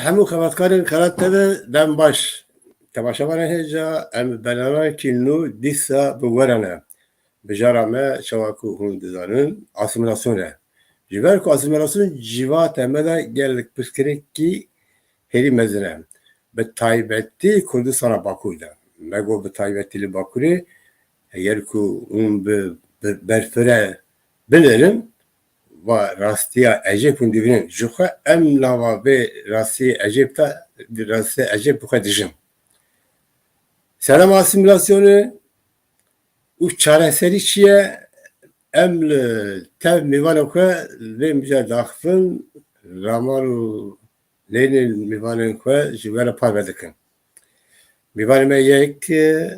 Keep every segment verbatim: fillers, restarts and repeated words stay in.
Hemû xebatkarên Xelat T V dem baş. Temaşevanên hêja, em bernameyekî nû dîsa bi we re ne. Bijara me, çawa ku hûn dizanin, asîmîlasyon e. Ji ber ku asîmîlasyon civata me de gelek pirsgirêkî herî mezin e. Bi taybetî Kurdistana Bakur de. Me got bi taybetî li Bakurê, eger ku hûn bi, bi berfireh binêrin, va rastiya ecêb hûn dibînin. Ji xwe em nava vê rastiyê ecêb de, rastiyê ecêb bi xwe dijin. Sedema asîmîlasyonê û çareserî çi ye? Em li tev mêvanên xwe vê mijar daxifin, raman û lênên mêvanên xwe ji we re parve dikin. Mêvanê me yek, e,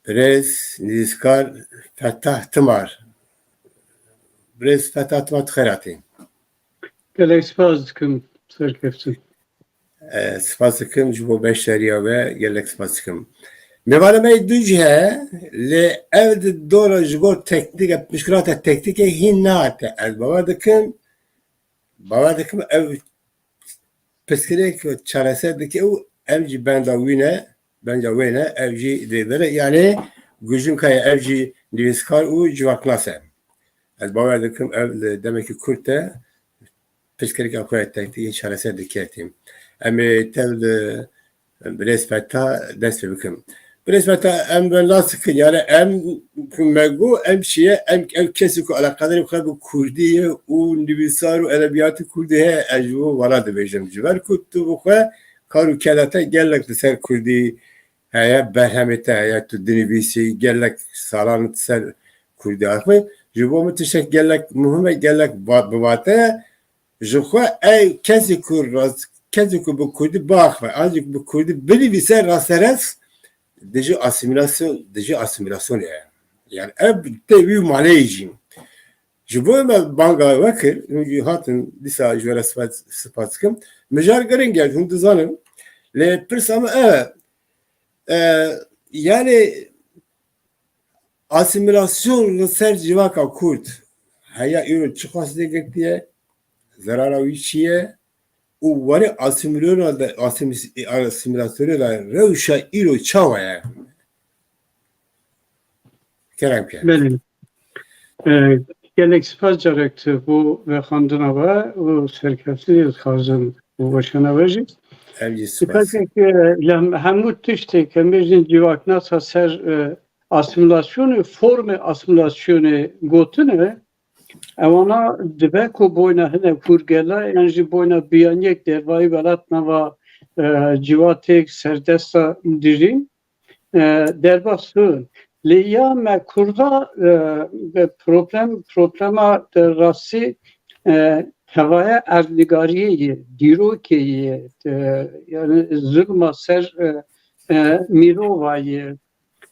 birêz nivîskar Fetah Timar. Birêz Fetah Timar, tu xêr hatî. Gelek spas dikim, serkeftin. E, spas dikim ji bo beşdariya we, gelek spas dikim. Mêvanê me yê dû jî heye, lê ev di dora ji gor teknîke, mişkilata teknîkê hîn nehate. Ez bawer dikim, bawer dikim ev pirsgirêk çareser dike û ev jî benda wî ne, benda wê ne, ev jî dê vere, yanî gujinka ye, ev jî nivîskar û civaknas e. Ez bawer dikim ev li demekî kurt de pirsgirêka xwe ya teknîkî çareser diketî. Em ê tev li Birêz Feta dest pê bikin. Birêz Feta, em we nas dikin, yani em, me got, em çi ye, em, ev kesî ku eleqedarê xwe bi kurdî ye û nivîsar û edebiyatê kurdî heye, ez ji bo wana dibêjim. Ji ber ku tu bi xwe kar û keda te gelek li ser kurdî heye, berhemê te heye, tu dinivîsî, gelek salan tu ser kurdî axivî. Ji bo min tiştek gelek muhim e, gelek va-, bi vate ye. Ji xwe ev kesî ku rast-, kesî ku bi kurdî biaxive, an jî bi kurdî binivîse rasterast dijî asîmîlasyon, dijî asîmîlasyonê ye. Yani ev tê wî maneyê jî. Ji bo me banga we kir, hûn jî hatin dîsa ji we re spas, spas dikim. Mijar giring e, hûn dizanin. Lê pirsa me ev e, e, yani asîmîlasyon li ser civaka Kurd heya îro çiqas lê girtiye, zerara wî çi ye û warê asîmîlasyona de, asîmîs-, asîmîlasyonê de rewşa îro çawa ye? Kerem ke. Belê. E, gelek spas carek tu bo vexwendina we û serkeftinê dixwazim û weşana we jî. Ev jî spas. Dikkat ke lem-, hemû tiştê ke em bêjin civaknasa ser, e, asîmîlasyonê, formê asîmîlasyonê gotine, ewana dibe ku boyna hinek hûrgela yan jî boyna biyaniyek dervayî welat nava, e, civatêk serdesta dijîn, e, derbas bibin. Lê ya me Kurda, e, problem, problema, e, rastî, e, tevaya erdnigariyê ye, dîrokê ye, e, yani zulma ser, e, e, mirova ye,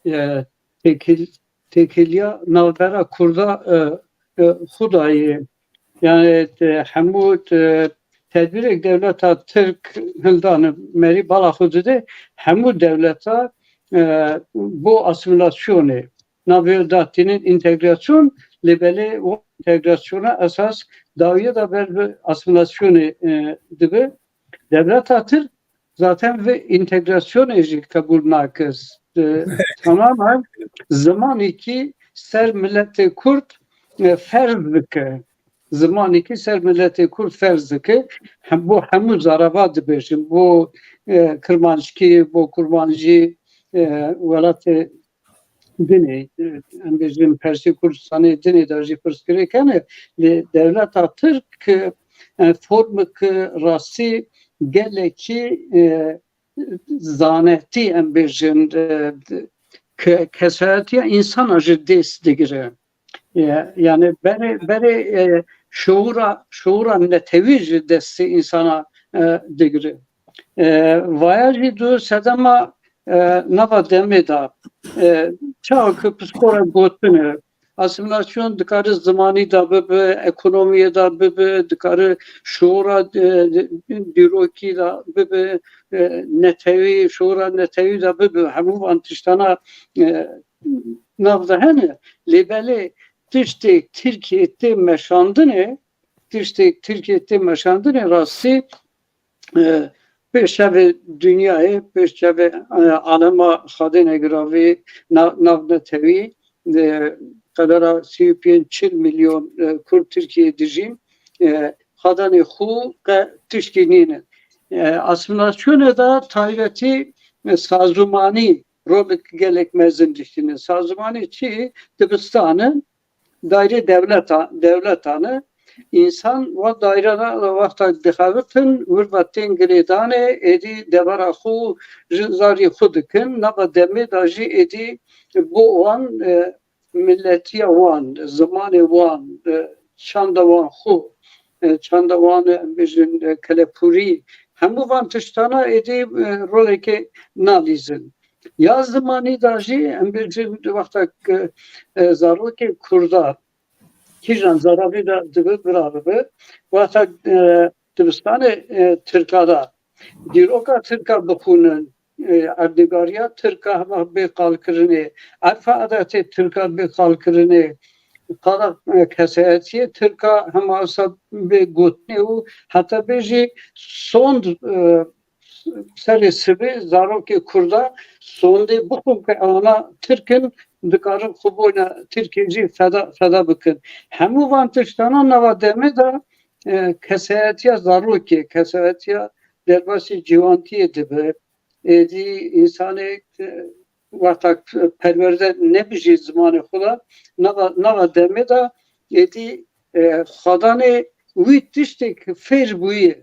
e, têkil-, têkiliya navbera Kurda, e, e, xwe dayê. Yani, e, hemû, e, tedbîrek dewleta Tirk hildane merî bala xwe dide, hemû dewleta, e, bo asîmîlasyonê navê datînin întegrasyon, lê belê o întegrasyona esas dawiye da ber bi asîmîlasyonê, e, dibe. Dewleta Tirk zaten vê întegrasyonê jî qebûl nake. E, tamamen zimanekî ser miletê Kurd, e, ferz dike. Zimanekî ser miletê Kurd ferz dike. Hem, bo hemû zarava dibêjin. Bo, e, Kirmanckî, bo Kurmancî, e, welatê dinê, e, em bêjin Persê Kurdistanê dinê de jî pirsgirêk hene, lê dewleta Tirk, e, formik rastî gelekî, e, zanetî em bêjin, e, ke-, kesayetiya însana ji dest digire. E, yani berê, berê, e, şuura, şuura netewî ji destê însana, e, digire. E, vaya jî du sedema, e, nava demê de, e, çawa ku piskora gotine, asîmîlasyon dikare zimanî de bibe, ekonomiyê de bibe, dikare şuura, e, dîrokî de bibe, e, netewî, şuura netewî de bibe. Hemû van tiştana, e, nav de hene. Lê belê tiştê Tirkiyê tê meşandinê, tiştê Tirkiyê tê meşandinê rastî e, pêşevê dinyayê, pêşevê, e, alema xadê negiravî na-, navnetewî, e, qedera sî û pênc çil milyon, e, Kurd Tirkiyeyê dijîn, e, xadanê xwe qe tiştî nînin. E, asîmîlasyonê de taybetî, e, sazûmanî rolek gelek mezin diştînin. Sazûmanî çi? Dibistan in, daîrê dewleta-, dewletan e. Însan wan daîrana wexta dixebitin, wir ve tên girêdanê, êdî devera xwe, jin zarî xwe dikin. Nava demê de jî êdî bo wan, e, miletiya wan, zimanê wan, e, çanda wan xwe, e, çanda wan, e, em bêjin, e, kelepûrî, hemû van tiştana êdî, e, rolekê nalîzin. Ya zimanî de jî, em bêjin, wexta, e, zarokê Kurda, kîjan zaravî de dibe, bira bibe, wexta, e, dibistanê, e, Tirka de, dîroka Tirka bixwînin, e, erdnîgariya Tirka hema bê qalkirinê, erfa edetê Tirka bê qalkirinê, qala, e, kesayetiyê Tirka hema wisa bê gotinê û heta bêjî sond, e, serê sibê zarokê Kurda sondê bixwin ku ewana Tirk in, dikarin xwe boyna Tirkiyê jî feda, feda bikin. Hemû van tiştana nava demê de, e, kesayetiya zarokê, kesayetiya derbasî ciwantiyê dibe. Êdî însanê, e, wexta perwerde nebijî zimanê xwe de, nava, nava demê de êdî, e, xwedanê wî tiştêk fêr bûye,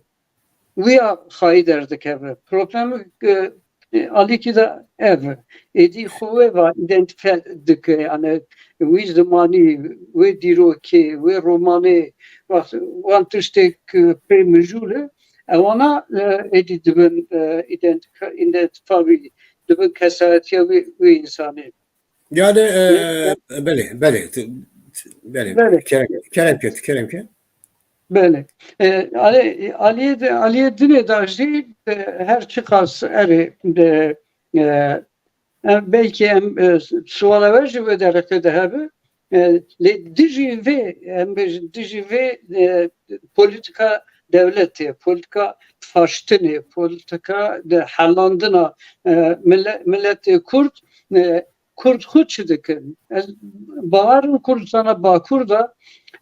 wî ya xayî derdikeve. Problemê, e, e, alîkî de ev e. Êdî xwe wê va îdentîfe dike, yani wî zimanî, wê dîrokê, wê romanê, wext wan tiştêk, e, pê mijûl e. Ewana, e, êdî dibin, e, îdentîfe-, îdentîfa wî, dibin kesayetiya wî, wî însanê. Yani, e, Ye-, belê, belê, t-, belê, belê. Kerem, kerem ke, kerem ke. Belê. E, alê, aliyê de, aliyê dinê de jî, e, her çiqas erê de, e, em, belkî em, e, suala we jî wê derheqê de hebe. E, lê dijî vê, em bêjin, dijî vê, e, polîtîka dewletê, polîtîka faştinê, polîtîka de helandina, e, mile-, miletê Kurd, e, Kurd xwe çi dikin? Ez bawer im Kurdistana Bakur de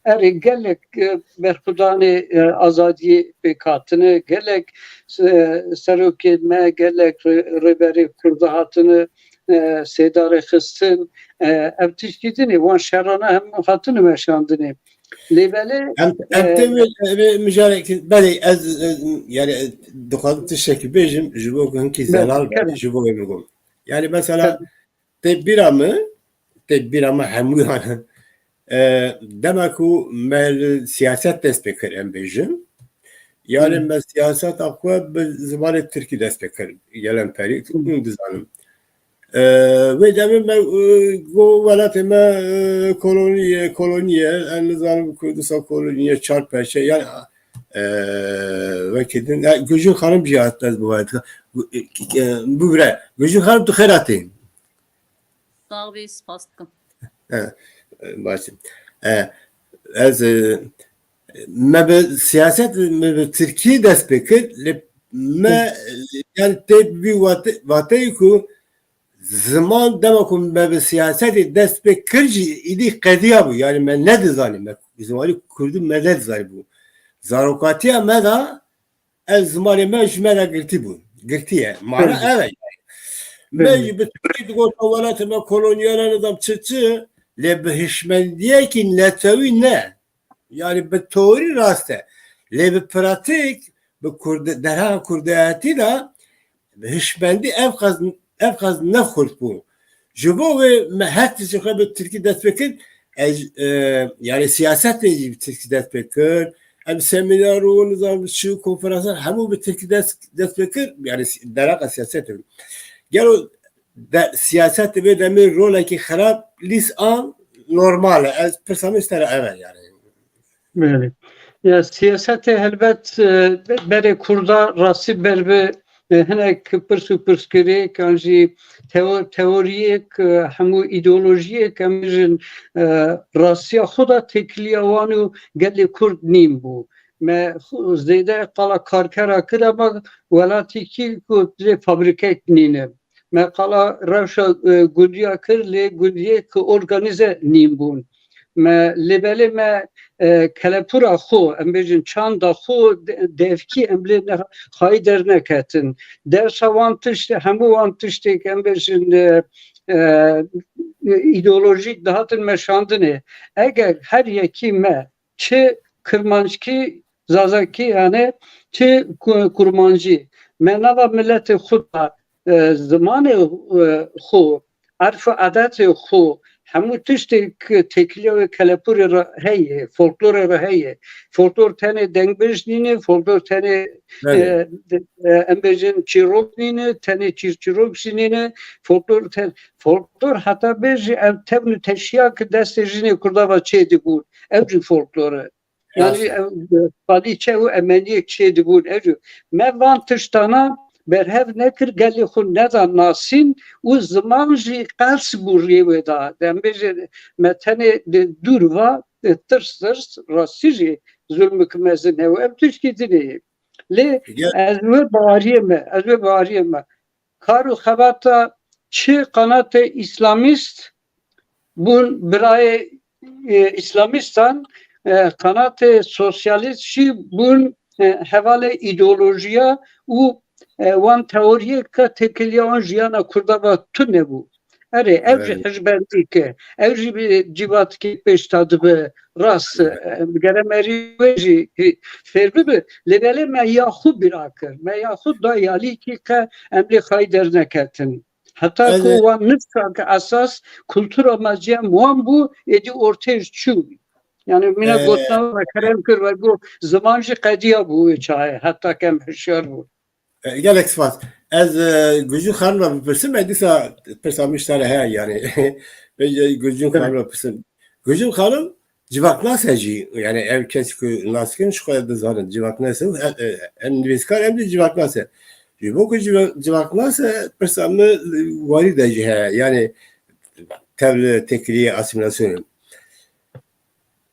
erê gelek, e, berxwedanê, e, azadiyê pêk hatine, gelek, e, serokên me, gelek rê-, rêberê Kurda hatine, e, sêdarê xistin, e, ev tiştî din e, wan şerana hemû hatine meşandinê. Lê belê, Em, em e, tê wê, wê mijarek, belê ez, e, yani, e, dixwazim tiştekî bêjim, ji bo ku hinkî Belê, zelal kerem. Ji bo wê bigom. Yani mesela, Kerem. Tê bîra min, tê bîra min hemûyan, e, dema ku me li siyaset dest pê kir, em bêjin, yani Hmm. me siyaseta xwe bi zimanê tirkî dest pê kir, gelen perî, Hmm. hûn dizanin. E, wê demê me, e, got welatê me, e, kolonî ye, kolonî ye, em nizanin Kurdistan kolonî ye, çar perçe, yani, e, wekî din, yani, Gulşen Xanim jî hat ez bi we dixim. E, e, bibire. Gulşen Xanim, tu xêr hatî. Sax bî, spas dikim. E, e, baş e. E, ez, e, me bi siyaset, me bi tirkî dest pê kir, lê me, Hı. e, yani tê bi vî wate-, vateyê ku ziman dema ku me bi siyasetê dest pê kir jî îdî qediya bû. Yani me nedizanî, me zimanî kurdî me nedizanî bû. Zarokatiya me de ev zimanê me ji me re girtî bû. Girtî ye. Mana Belê. ev e. Me Belê. jî bi tirkî digot, "Ew welatê me kolonyal e, nizam çi çi." Lê bi hişmendiyekî netewî ne. Yani bi teorî rast e. Lê bi pratîk, bi Kurd-, derheqa kurdayetî de bi hişmendî ev qas, ev qas ne xurt bû. Ji bo wê me her tiştê xwe bi tirkî dest pê kir, ez, e, yani siyasetê jî bi tirkî dest pê kir. Em semînar û nizam çi konferansan hemû bi tirkî dest, dest pê kir. Yani si-, derheqa siyasetê. Gelo de, siyasetê vê demê rolekî xerab lîs an normal e. Ez pirsa min ji te re ev e yani. Belê. Ya siyasetê helbet, e, berê Kurda rastî ber bi, e, hinek pirs û pirsgirêk an jî teo-, teoriyek, e, hemû îdeolojiyek em bijin, e, rastiya xwe de têkiliya wan û gelê Kurd nîn bû. Me xu-, zêde qala karkera kir, ama welatî kî ku lê fabrikek nîne. Me qala rewşa, e, gundiya kir, lê gundiyê ku organîze nîn bûn. Me lê belê me, e, kelepûra xwe, em bêjin çanda xwe de-, devkî em lê ne-, xayî derneketin. Dersa wan tişt, hemû wan tiştêk em bêjin, e, e, îdeolojîk dihatin meşandinê. Eger her yekî me çi kirmanckî, zazakî, yani çi ku-, kurmancî, me nava miletê xwe da, e, zimanê, e, xwe, erf û edetê xwe, hemû tiştê ku têkiliya wê kelepûrê re heye, folklorê re heye. Folklor tenê dengbêj nîne, folklor tenê, Belê. e, de-, e, em bêjin çîrok nîne, tenê çîrçîrok jî nîne, folklor ten-, folklor heta bêjî ev tevn û teşiya ki destê jinê Kurda ve çê dibûn. Ev jî folklor e. Yanî Rast e. ev, e, palîçe û emeniyek çê dibûn. Ev jî me van tiştana berhev nekir, gelê xwe neda nasîn û ziman jî qels bû rê wê da. Dem bêje me tenê di dûr va, e, tirs tirs, rastî jî zulmik mezin hew. Ev tiştî dinê ye. Lê Gel. ez wê baweriyê me, ez wê baweriyê me. Kar û xebata çi qanatê îslamîst bûn birayê, e, îslamîstan, e, qanatê sosyalîst jî bûn, e, hevalê îdeolojiya û, e, wan teoriyê ke têkiliya wan jiyana Kurda ve tune bû. Erê, ev jî Evet. hişbendîk e. Ev jî bi cîvatikê pêş ta dibe. Rast, Evet. e, gere merî wê jî fêr bibe. Lê belê me ya xwe bîra kir. Me ya xwe da yalîkî ke em lê xayî derneketin. Heta Ez ku ê wan nifsa ke esas kultura me cem wan bû, êdî ortê çû. Yani mina Ee, gotina me kerem kir ve got, ziman jî qediya bû wê çaxê, heta ke em hişyar bûn. E, gelek spas. Ez, e, Gulcin Xanim'la bipirsim, e, dîsa pirsa min ji te re heye, yani. Peki, Gulcin Tabii. Xanim'la bipirsim. Gulcin Xanim civaknas e jî, yani ev kes ku nas dikin, ji xwe dizanin, civaknas e, e, e, em nivîskar, em jî civaknas e. Ji bo ku civa-, civaknas e, pirsa min warî de jî heye, yani tev li têkiliyê asîmîlasyonê.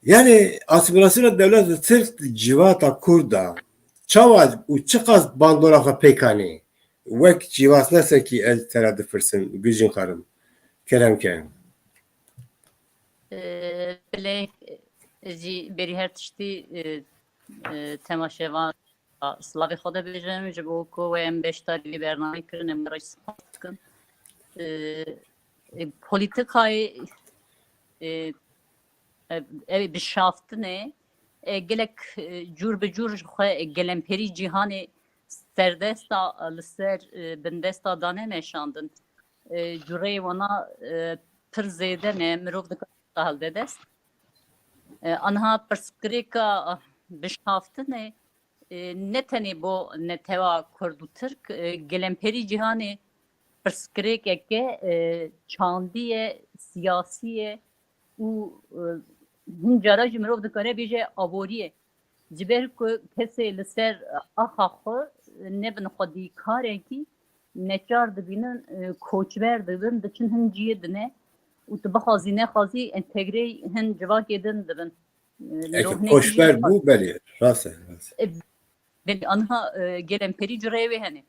Yani asîmîlasyona dewleta Tirk civata Kurd da çawa û çiqas bandora xwe pêk anî? Wek civaknasekî ez te re dipirsim, Gulcin Xanim. Kerem ke. Ee, belê, ez jî berî her tiştî, e, e, temaşevan silavê xwe de bêjim, ji bo ku we em beşdarî vê bernameyê kirin, em we re jî spas dikim. E, e, polîtîkayê, e, e, ev bişaftinê, e, gelek, e, cûr bi cûr ji xwe, e, gelemperî cîhanê serdesta, e, li ser, e, bindesta dane meşandin. E, cureyê wana, e, pir zêde ne, mirov dikare hilde dest. E, anha pirsgirêka, e, bişaftinê, e, ne tenê bo netewa Kurd û Tirk, e, gelemperî cîhanê pirsgirêkeke, e, çandî ye, siyasî ye û, e, hin cara jî mirov dikare bêje aborî ye. Ji ber ku kesê li ser axa xwe nebin xwedî karekî, neçar dibînin, e, koçber dibin, diçin hin cihê dine û tu bixwazî nexwazî entegreyê hin civakê din dibin. E, Eke mirov hinek koçber jî bû, belê, rast e, rast. E, belê, anha, e, gelemperî cureyê wê hene.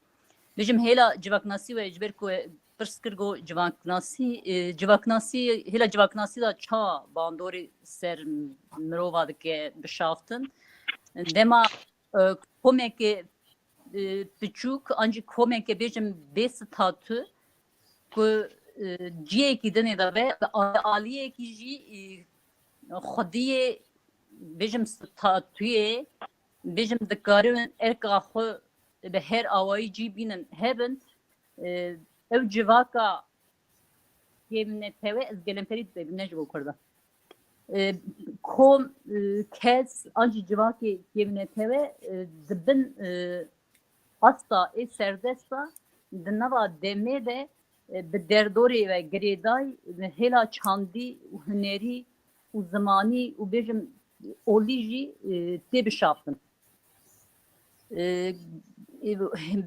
Bêjim hêla civaknasî we, ji ber ku pirs kir got civaknasî, e, civaknasî, hêla civaknasî de çawa bandorê ser mirova dike bişaftin? Dema, e, komeke, e, piçûk, an jî komeke bêjim bê statû, ku, e, ciyekî dinê de be, bi a-, aliyekî jî, e, xwediyê, bêjim statûyê, bêjim dikarin erka xwe bi her awayî cî bînin hebin, e, ew civaka kêmnetewe, ez gelemperî dibêjim, ne ji bo Kurdan. E, kom, e, kes, an jî civakê kêmnetewe, e, di bin, e, asta ê serdesta, di nava demê de, e, bi derdorê ve girêdayî, hêla çandî û hunerî û zimanî û bêjim olî jî, e, tê bişaftin. E, e,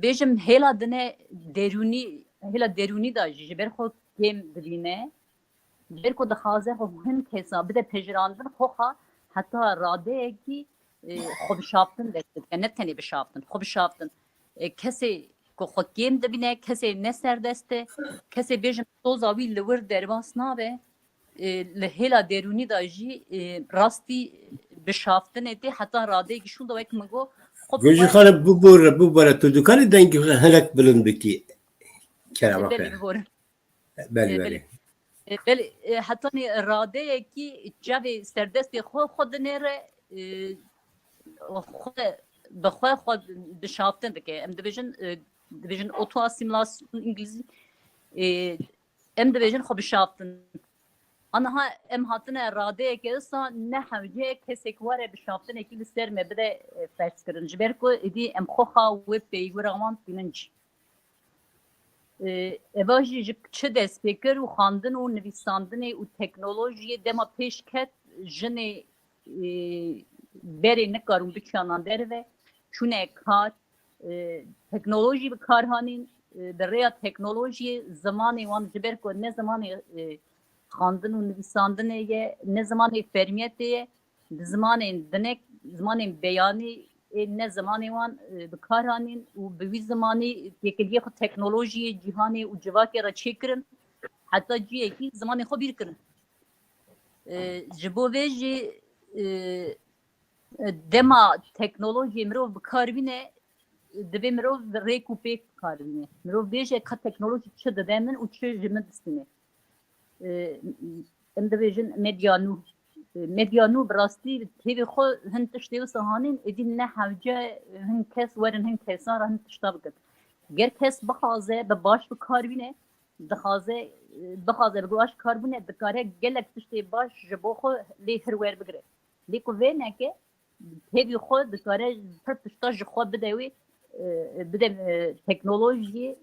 bêjim hêla dine derûnî, hêla derûnî de jî ji ber xwe kêm dibîne. Ji ber ku dixwaze xwe hin kesa bide pejirandin, xwexa heta radeyekî e, xwe bişaftin dest dike, ne tenê bişaftin, xwe bişaftin. E, kesê ku xwe kêm dibîne, kesê ne serdest e, kesê bêjin soza wî li wir derbas nabe, e, li hêla derûnî de jî, e, rastî bişaftinê tê heta radeyekî şûnde wek min got, xwe Gojî bixwe- Xanim, bibore, bibore, tu dikarî dengê xwe hinek bilind bikî? Kerema Belê, xwe. Biborin. Belê, E, belê. belê. E, belê, e, hetanî radeyekî çavê serdestê xwe, xwe dinêre, e, xwe, bi xwe, xwe bişaftin dike. Em dibêjin, e, dibêjin auto-assimilasyon îngilîzî. E, em dibêjin xwe bişaftin. Aniha em hatine radeyeke wisa ne hewce kesek were bişaftinekî li ser me bide, e, ferz kirin. Ji ber ku êdî em xwe xa wê peywira wan tînin cî. E, eva jî ji çi dest pê kir û xwendin û nivîsandinê û teknolojiyê dema pêş ket jinê, e, berê nikarûn biçiyanan derve, çûne kar, e, teknolojî bi kar hanîn, e, bi rêya teknolojiyê zimanê wan ji ber ku ne zimanê, e, xwendin û nivîsandinê ye, ne zimanê fermiyetê ye, bi zimanên dinek, zimanên beyanî ê ne zimanê wan, e, bi kar anîn û bi wî zimanî têkiliyê xwe teknolojiyê cîhanê û civakê re çêkirin, heta ciyekî zimanê xwe bîr kirin. E, ji bo vê jî, e, dema teknolojiyê mirov bi kar bîne, divê mirov rêk û pêk bi kar bîne. Mirov bêje ka teknolojî çi dide min û çi ji min distîne. E, em dibêjin medya nû. E, medya nû bi rastî têvê xwe hin tiştê wisa hanîn, êdî ne hewce hin kes werin hin kesan re hin tişta bikin. Ger kes bixwaze bi baş bi kar bîne, dixwaze, e, bixwaze bi baş kar bûne, dikare gelek tiştê baş ji bo xwe lê hir werbigire. Lê ku vê neke, tevî xwe dikare pir tişta ji xwe bide wê, e, bide, e, teknolojiyê,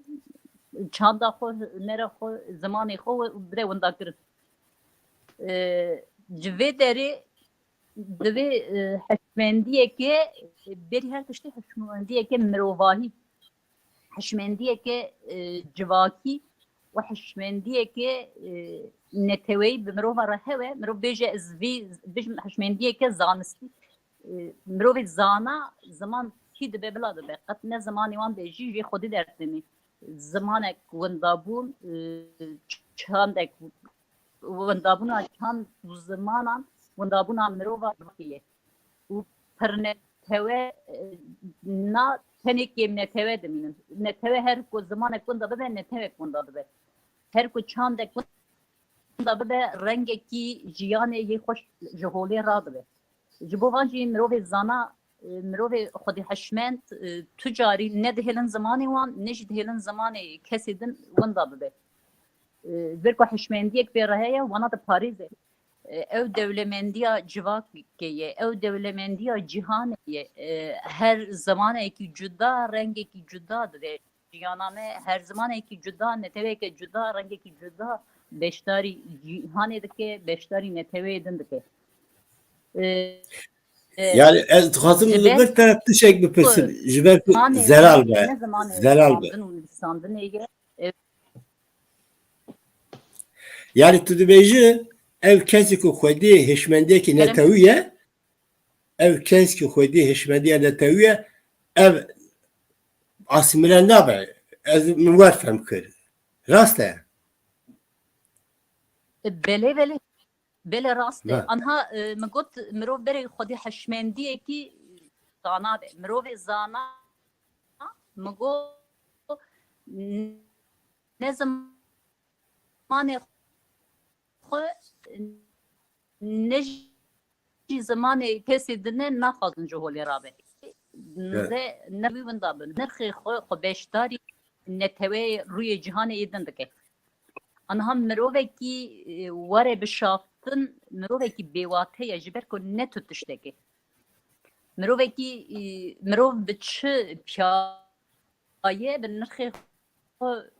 çanda xwe, hunera xwe, zimanê xwe bide windakirin. E, ji vê derê divê, e, hişmendiyeke, berî her tiştî hişmendiyeke mirovahî, hişmendiyeke, e, civakî û hişmendiyeke, e, neteweyî bi mirova re hewe. Mirov bêje ez vî, bêjim hişmendiyeke zanistî. E, mirovê zana ziman kî dibe bila dibe. Qet ne zimanê wan de jî jê xwedî dertînî. Zimanek windabûn, e, çandek windabûna çand û zimanan windabûna mirova civakê ye. Û pir netewe, e, na tenê kêm netewe dimînin. Netewe her ku zimanek winda bibe, netewek winda dibe. Her ku çandek winda bibe, rengekî jiyanê yê xweş ji holê radibe. Ji bo van jî mirovê zana, e, mirovê xwedî hişmend, e, tu carî ne dihêlin zimanê wan, ne jî dihêlin zimanê kesê din winda bibe. E, vir ku hişmendiyek pê re heye, wana diparêze. E, ew dewlemendiya civakê ye, ew dewlemendiya cîhanê ye. E, her zimanekî cuda, rengekî cuda dide jiyana me. Her zimanekî cuda, neteweke cuda, rengekî cuda beşdarî cîhanê dike, beşdarî neteweyê din dike. E, e, Yani ez dixwazim ji li ber vir te tiştek bipirsim. Ji ber ku zimanê zelal me, be. Ne zimanê Zelal be. Xwendin û nivîsandinê ye. E, Yani tu dibêjî ev kesî ku xwedî hişmendiyekî Kerem. netewî ye, ev kes ku xwedî hişmendiya netewî ye, ev asîmîle nabe. Ez min wer fehm kir. Rast e? Belê, belê. Belê rast e. Be. Anha, e, min got mirov berê xwedî hişmendiyekî zana be. Mirovê zana, min got ne zimanê xwe, ne jî zimanê kesê din e, naxwazin ji holê rabe. Evet. Ze ne wî winda bin. Nirxê xwe, xwe beşdarî neteweyê rûyê cîhanê yê din dike. Aniha mirovekî, e, were bişaftin, mirovekî bêwate ye, ji ber ku ne tu tiştekî. Mirovekî, e, mirov bi çi piya ye, bi nirxê xwe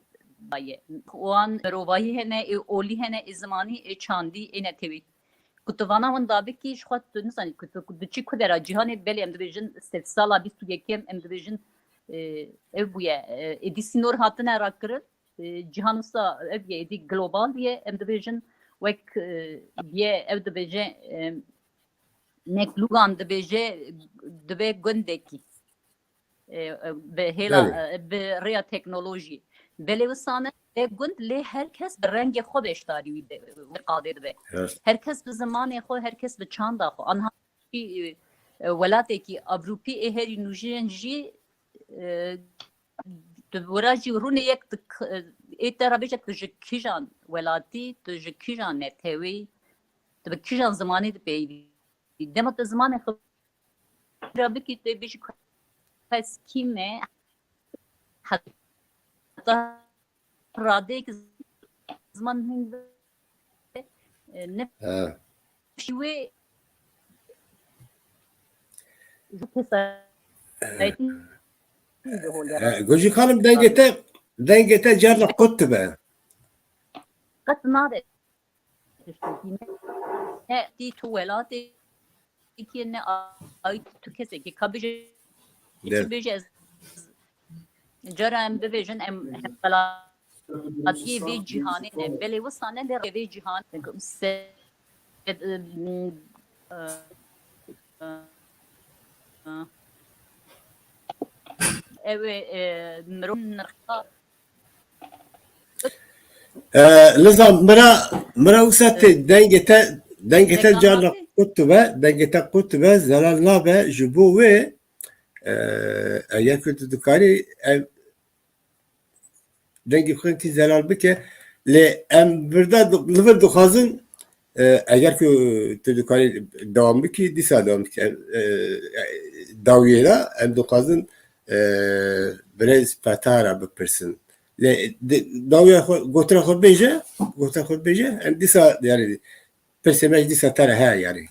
daye. Wan mirovahî hene, ê olî hene, ê zimanî, ê çandî, ê netewî. Ku tu vana winda bikî, ji xwe tu nizanî ku tu, ku diçî ku dera cîhanê, belê em dibêjin sedsala bîst û yekem, em dibêjin, e, ev bûye, e, êdî sînor hatine rakirin, e, cîhan wisa ev ye, êdî global ye, em dibêjin wek, e, bûye, ew dibêje, e, Nek Lugan dibêje, dibe gundekî. E, e, bi hêla, Belê. e, bi rêya teknolojî. Belê wisa ne, e, gund lê her kes bi rengê xwe beşdarî wî de, wî qadê dibe. Evet. Her kes bi zimanê xwe, her kes bi çanda xwe. Anha, e, e, welatekî Ewropî ê herî nûjên jî, e, tu wira jî rûnê yek dik-, e, ê te re bêje tu ji kîjan welatî, tu ji kîjan netewî, tu bi kîjan zimanî dipeyivî. Dema tu zimanê xwe ra bikî, tu bêjî ku ez kî me, heta radeyek ziman hîn be, e, ne He. Wê ji kesayetî ji holê He, re. Gojî Xanim, dengê te, dengê te carna qut dibe. Qet nade. Ne tî tu welatê ki ne ay tu kesekî ka bêje, De. Çi bêje ez cara em bibêjin em hemwelatiyê vê cîhanê ne. Belê wisa ne lê vê cîhanê se-, ew ê, e, mirov nirxa E, Nizam, mira, mira wisa tê, dengê te, dengê te carna qut dibe, dengê te qut dibe, zelal nabe, ji bo wê, e, eger ku tu dikarî, ev dengê xwe tî zelal bike, lê em birda di-, li vir dixwazin, e, eger ku tu dikarî dewam bikî, dîsa dewam bikî. Em, e, dawiyê de em dixwazin, e, birêz Feta re bipirsin. Lê di-, dawiya xwe, gotina xwe bêje, gotina xwe bêje, em dîsa, yani, pirsê me ji dîsa te re heye, yani.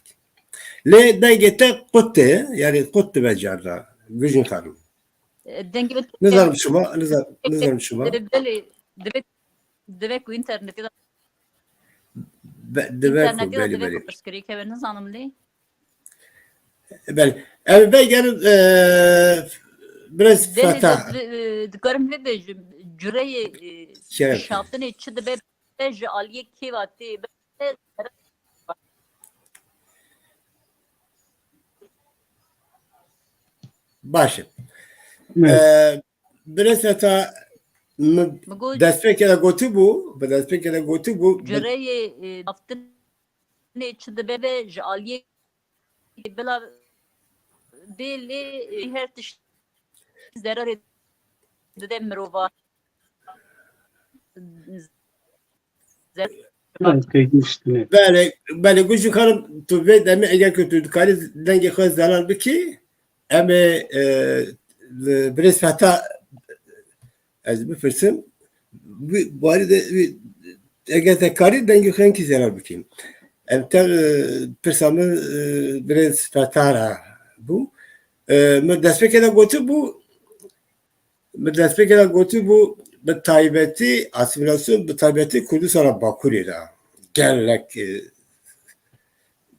Lê dengê te qut tê, yani, qut dibe carna, Gujîn Xanim. E, dengê min Nizanim çima, niza-, nizanim çima. Belê, divê, divê ku înternetê de Be-, divê ku, înternetê de belê, divê belê. Ku pirsgirêk hebe, nizanim lê. Belê. Ev vegerin, e, biraz Belê, feta. Di-, di-, dikarim vê bêjim, cureyê, e, Şeref. Pişatinê çi dibe, ji aliyê kê ve tê, Baş e. Evet. Ee, Birêz Feta, min destpêkê de gotibû, bi destpêkê de gotibû, bi cureyê, e, aftinê çi dibe ve ji aliyê bila bê lê, e, her tişt zerarê dide mirova. Belê, belê, Gujî Xanim, tu vê demê eger ku tu dikarî dengê xwe zelal bikî, em ê, e, li Birêz Feta ez bipirsim. Wî, barî de, wî, eger te karî dengê xwe hinkî zelal bikî. Em te, e, pirsa min, e, Birêz Feta re bû. E, min destpêkê de gotibû, Bi destpêkê de gotibû, bi taybetî asîmîlasyon, bi taybetî Kurdistana Bakurê de gelek, e,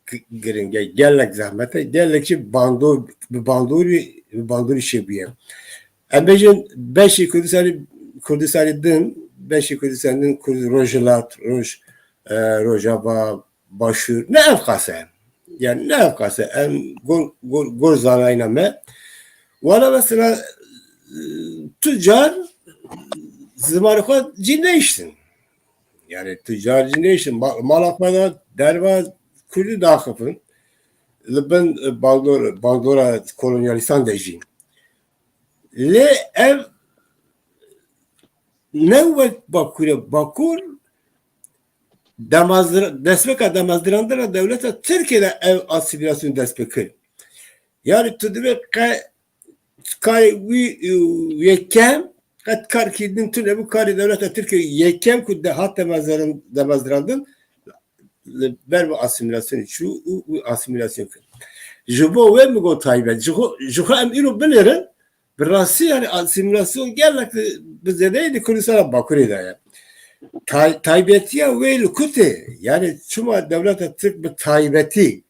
gi-, giring e, gelek zehmet e, gelek jî bandor, bi bandorî, bi bandorî çêbûye. Em bêjin beşî Kurdistanê, Kurdistanê din, beşî Kurdistanê din, Kurd-, Rojhilat, Roj-, e, Rojava, Başûr, ne ev qas e. Yani ne ev qas e. Em gor, gor, gor zanayîna me. Wana mesela, e, tu car zimanê xwe cî neyiştin. Yani tu car cî neyiştin. Ma-, mala xwe de derva Kurdî daxifin. Li bin, e, bandor, bandora kolonyalîstan de jî. Lê ev ne wek Bakur e. Bakur demazdir-, destpêka demazdirandina dewleta Tirkiyê de ev asîmîlasyon dest pê kir. Yani tu divê qe-, karê wî, e, yekem, qet karkî din tune bû karê dewleta Tirkiyê yekem ku de hat demazdiran-, demazdirandin, li ber bi asîmîlasyonê çû û wî asîmîlasyon kir. Ji bo wê min got taybet. Ji xwe, ji xwe em îro binêrin, bi rastî, yani, asîmîlasyon gelek bi zêdeyî di Kurdistana Bakurê de ye. Tay-, taybetiya wê li ku tê? Yani, çima dewleta Tirk bi taybetî,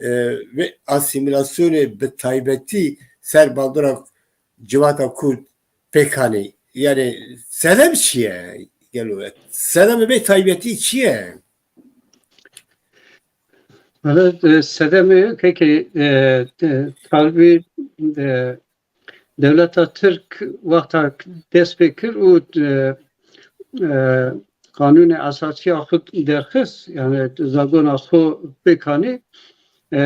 e, vê asîmîlasyonê bi taybetî ser bandora civata Kurd pêk anî? Yani, sedem çi ye? Gelo, sedemê vê taybetî çi ye? Valla, e, sedemê kekê, e, e, talibî, e, dewleta Tirk wexta dest pê kir û, e, e, qanûnê esasiya xwe derxist, yani zagona xwe pêk anî, e,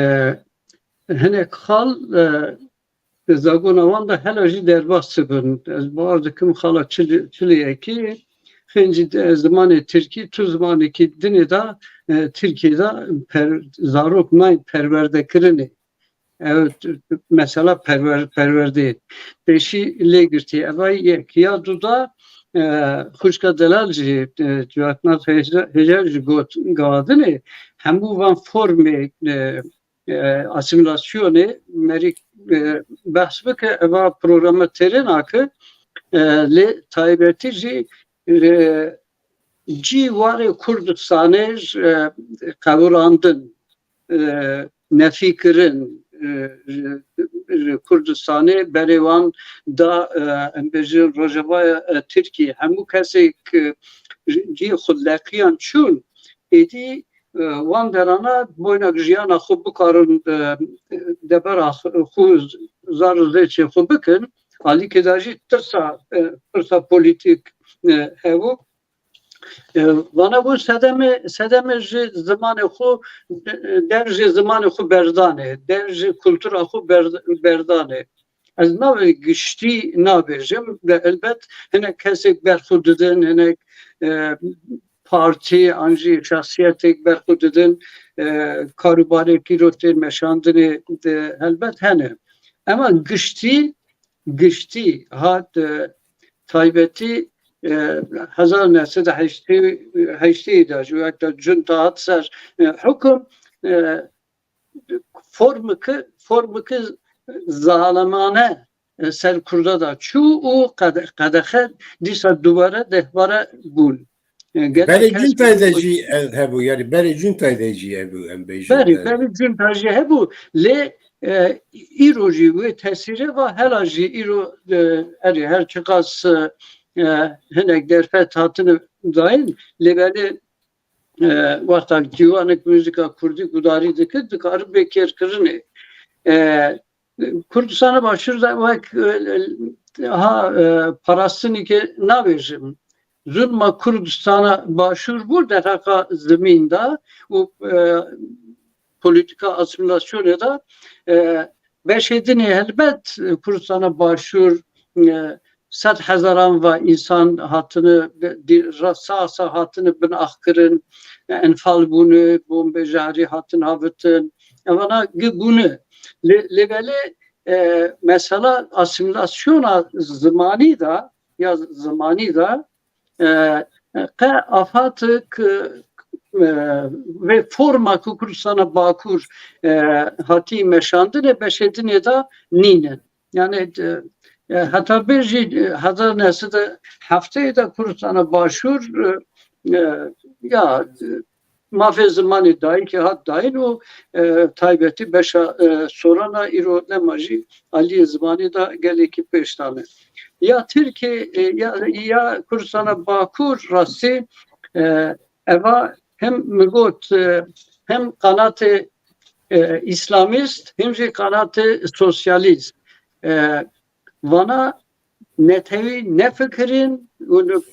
hinek xal, e, zagona wan de hela jî derbas dibin. Ez bawer dikim xala çil-, çilê yekê, xêncî de zimanê tirkî, tu zimanekî dinê de, e, Tirkiyê de per-, zarok nayên perwerdekirinê. Ev t-, t-, mesela perwer-, perwerdeyê. Pêşî lê girtî. Eva yek. Ya du da, e, xwişka delal jî, e, Civatnaz Hêja-, Hêjar jî got, gavadinê, hemû van formê, e, e, asîmîlasyonê merî, e, behs bike, eva programa têrê nake, e, lê taybetî jî, e, cî warê Kurdistanê ji, e, qewirandin, e, nefîkirin, e, ji, ji Kurdistanê berê wan da, e, em bêjin Rojavaya, e, Tirkiyê. Hemû kesê ku ji cî xwe leqiyan çûn, êdî, e, wan derana boynek jiyana xwe bikarin, e, debera xwe, zar û zêçê xwe bikin. Alîkê de jî tirsa, e, tirsa polîtîk, e, hebû. E, vana bû sedemê, sedemê ji zimanê xwe, e, dev ji zimanê xwe berdanê, dev ji kultura xwe ber-, berdanê. Ez navê giştî nabêjim, de elbet hinek kesek berxwe didin, hinek, e, partî an jî şexsiyetek berxwe didin, e, karûbarek îro tê meşandinê de helbet hene. Ema giştî, giştî hat, e, taybetî, e, hezar neh sed û heştê, heştê de ji wexta junta hat ser, e, hukum, e, formiki, formiki zalimane, e, ser Kurda da çû û qede-, qedexe dîsa dubare dehbare bûn. E, gelek Berê kes cuntayê de bûn. Jî ev hebû, yani berê cuntayê de jî hebû, em bêjin Berê, de. Berê cunta jî hebû, lê, e, îro jî wê tesîrê va hela jî îro, e, erê her çiqas, e, e, hinek derfet hatine dayîn, lê belê, e, wexta ciwanek muzîka kurdî gudarî dike, dikare bê kêrkirinê. E, Kurdistana Başûr de wek, e, ha, e, parastinî ke nabêjim. Zulma Kurdistana Başûr bû derheqa zimîn de û, e, polîtîka asîmîlasyonê de, e, beşê dinê helbet, e, Kurdistana Başûr, e, sed hezaran va însan hatine, di-, ra-, sa, sa hatine binaxkirin, enfal bûne, bombê jehrî hatin havitin. Evana gi bûne. Lê, lê belê, e, mesela asîmîlasyona zimanî de, ya zimanî de, e, qe afatik, e, vê forma ku Kurdistana Bakur, e, hatî meşandine beşê dinê de nîne. Yani, e, e, heta bê jî, e, hezar neh sed û heftê de Kurdistana Başûr, e, e, ya, e, mafê zimanê dayîkê hat dayîn û, e, taybetî beşa, e, sorana îro lema jî aliyê zimanê de gelekî pêş dane. Ya Tirkê, e, ya, ya Kurdistana Bakur rastî, e, eva hem mi got, e, hem qanatê, e, îslamîst, hem jî qanatê sosyalîst. E, vana netewî nefikirîn û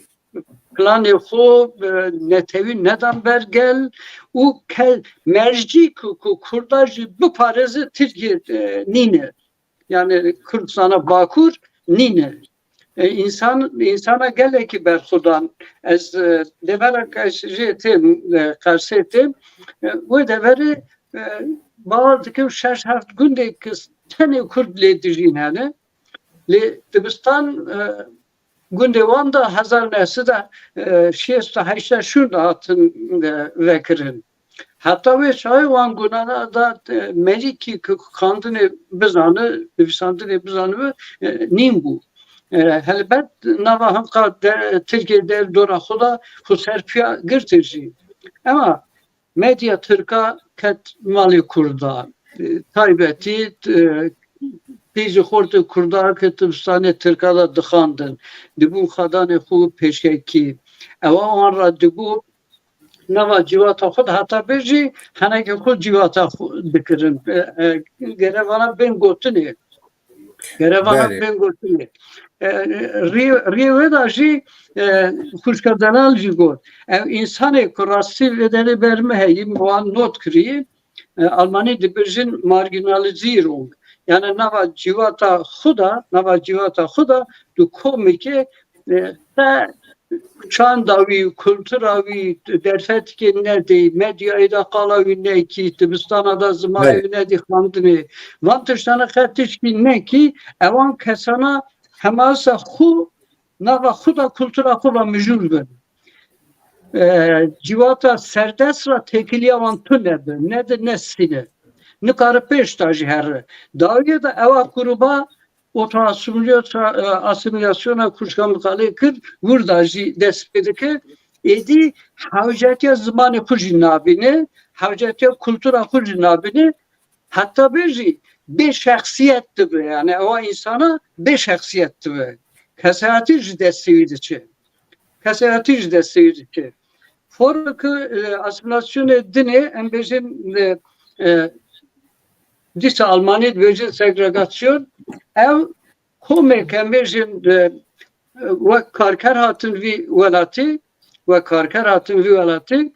planê xwe, e, netewî nedan ber gel û ke-, mercî ku, ku Kurda jî biparêze Tirkiye, e, nîne. Yani Kurdistana Bakur nîne. E, însan, însana gelekî berxwedan. Ez, e, devera ke ez jê têm, e, Qersê têm, e, wê deverê, e, bawer dikim şeş heft gundê ke tenê Kurd lê dijîn hene. Lê dibistan, e, gundê wan de hezar neh sed û şêst û heşt şûn de hatin, e, vekirin. Heta wê çaxê wan gunana da, e, merîkî ku xandinê bizane, nivîsandinê bizane, e, nîn bû. E, helbet nava hinqa de, Tirkiye der dora xwe da xwe ser piya girtin jî. Ema medya tirka ket malê Kurda. E, taybetî, e, qîz û xortê Kurda ke dibistanê tirka de dixandin. Dibûn xadanê xwe pêşekî. Ewa wan re dibû Nava civata xwe de heta bê jî henekê xwe civata xwe dikirin. E, e, gere vana bên gotinê. Gere vana Belê. Bên gotinê. E, rê, rê wê de jî, e, xwişka Delal jî got. Ew însanê ku rastî vê derê ber min heyî, min wan not kirî, e, Almanî dibêjin Marginalisierung. Yani nava civata xwe de, nava civata xwe de tu komekê, e, te çanda wî, kultura wî, derfetikê nedî, medyayê de qala wî nekî, dibistana de zimanê Belê. Wî nedî xwendinê. Van tiştana qet tişkî nekî, ewan kesana hemasa xwe, nava xwe de kultura xwe ve mijûl bin. E, civata serdest ra têkiliya wan tune bi, ne di ne sîne. Nikare pêş de jî here. Dawiyê de ewa gruba oto asimilyasyon, e, asimilasyona kuşka miqalê kir, wir de jî dest pê dike. Êdî hewcetiya zimanê xwe jî nabîne, hewcetiya kultura xwe jî nabîne. Heta bê jî bê şexsiyet dibe. Yani ewa însana bê şexsiyet dibe. Kesayetî ji destê wî diçe. Kesayetî ji destê wî diçe. Forma ku, e, asimilasyonê dinê, em bêjin, e, e, dîsa Almanî dibêjin segregasyon, ew komê ke em bêjin, e, e, wek karker hatin vî welatî, wek karker hatin vî welatî,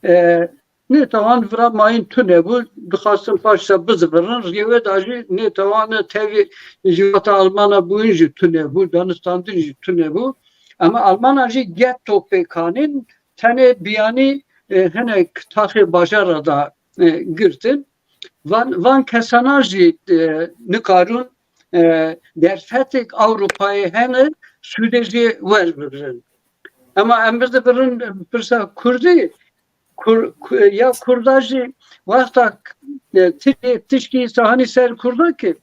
e, nêtawan vira mayîn tune bû, dixwastin paşta bizivirin, riyê wê de jî nêtawan tevî civata Almana bûyîn jî tune bû, danistandin jî tune bû. Ama Almana jî getto pêkanîn, tenê biyanî, e, hinek taxê bajara da, e, girtin. Van, van kesana jî, e, nikarûn, e, derfetek Ewropayê hene sûdê jê werbigirin. Ema em bizibirin pirsa Kurdî, Kur-, ku-, ya Kurda jî wexta, e, ti-, tişkî sahanî ser Kurda ki,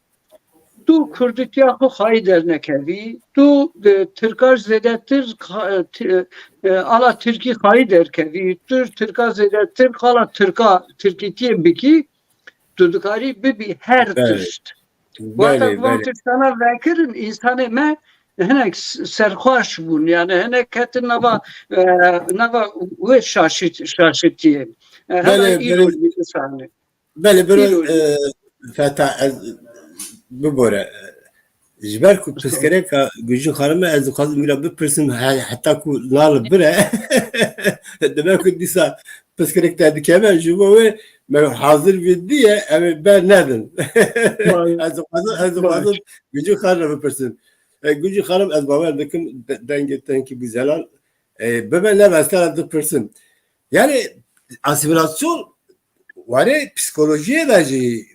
tu Kurdîtiya xwe xayî dernekevî, tu, e, Tirka zêdetir xa-, e, ti-, e, ala Tirkî xayî derkevî, tu Tirka zêdetir qala Tirka, Tirkîtiyê bikî, tu dikarî bibî her Belê. Tişt. Wexta Belê, van belê. Tiştana vekirin, însanê me hinek s-, serxweş bûn. Yani hinek ketin nava, e, nava wê şaşit-, şaşitiyê. E, hela Belê, îro belê. Jî însane. Belê, bira, Îro jî. E, Feta, ez bibore. Ji ber ku Estağfurullah. Pirsgirêka Gulcîn Xanimê ez dixwazim wî re bipirsim, he-, heta ku nal bire. Demek ku dîsa pirsgirêk te dikeve, ji bo wê me hazir vê dî ye, em ê ber nedin. Vay. Ez dixwazim, ez dixwazim Vay. Gulcîn Xanimê bipirsim. E, Gulcîn Xanim, ez bawer dikim de-, dengê te hinkî bû zelal. E, bibe ne, ez te re dipirsim. Yani asimilasyon warê psikolojiyê de jî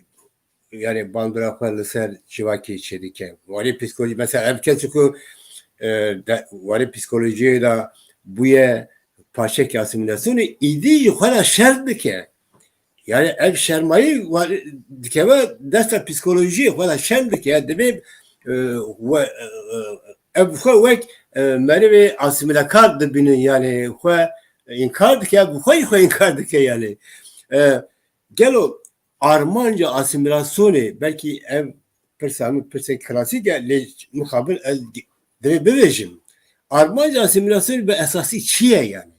yani bandora xwe li ser civakê çêdike. Warê psikolojî, mesela ev kesê ku, e, de, warê psikolojiyê de bûye parçekî asîmîlasyonê, îdî ji xwe re şer dike. Yani ev şermayî warê dikeve desta psikolojiyê, xwe re şer dike. Yani divê, e, we, e, e, ev xwe wek, e, merivê asîmîlekar dibînin, yani xwe înkar dike, bi xwe jî xwe înkar dike yani. E, Gelo armanca asîmîlasyonê, belkî ev pirsa min pirsek klasîk e, lê mixabin ez divê bibêjim. Armanca asîmîlasyonê bi esasî çi ye yani?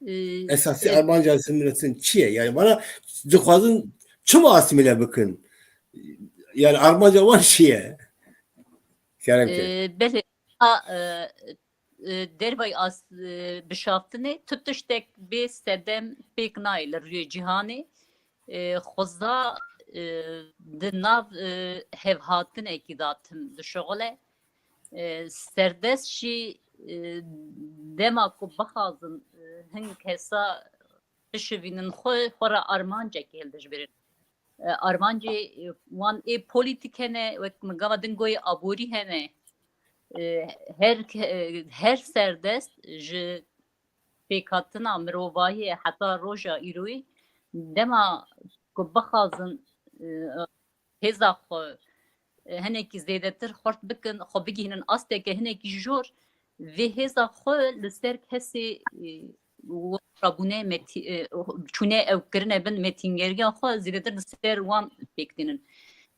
Ee, Esasî e- armanca asîmîlasyonê çi ye? Yani bana dixwazin çima asîmîle bikin? Yani armanca wan çi ye? Kerem ke. Ee, belê, a, e, e, dervayî as-, e, bişaftinê tu tiştek bê sedem pêk nayê li rûyê cîhanê. E, xweza, e, di nav, e, hevhatinekî de tim dişuxile. E, serdest jî, e, dema ku bixwazin, e, hin kesa bişivînin xwe, xwe re armancekê hildijbirin. E, armancê, e, wan ê polîtîk hene, wek min gava din goyê aborî hene. E, her ke-, e, her serdest ji pêkhatina mirovahiyê heta roja îroyê dema ku bixwazin, e, hêza xwe, e, hinekî zêdetir xurt bikin, xwe bigihînin asteke hinekî jor, vê hêza xwe li ser kesê, e, rabûne metî-, e, çûne ew kirine bin metîngeriya xwe zêdetir li ser wan pêk tînin.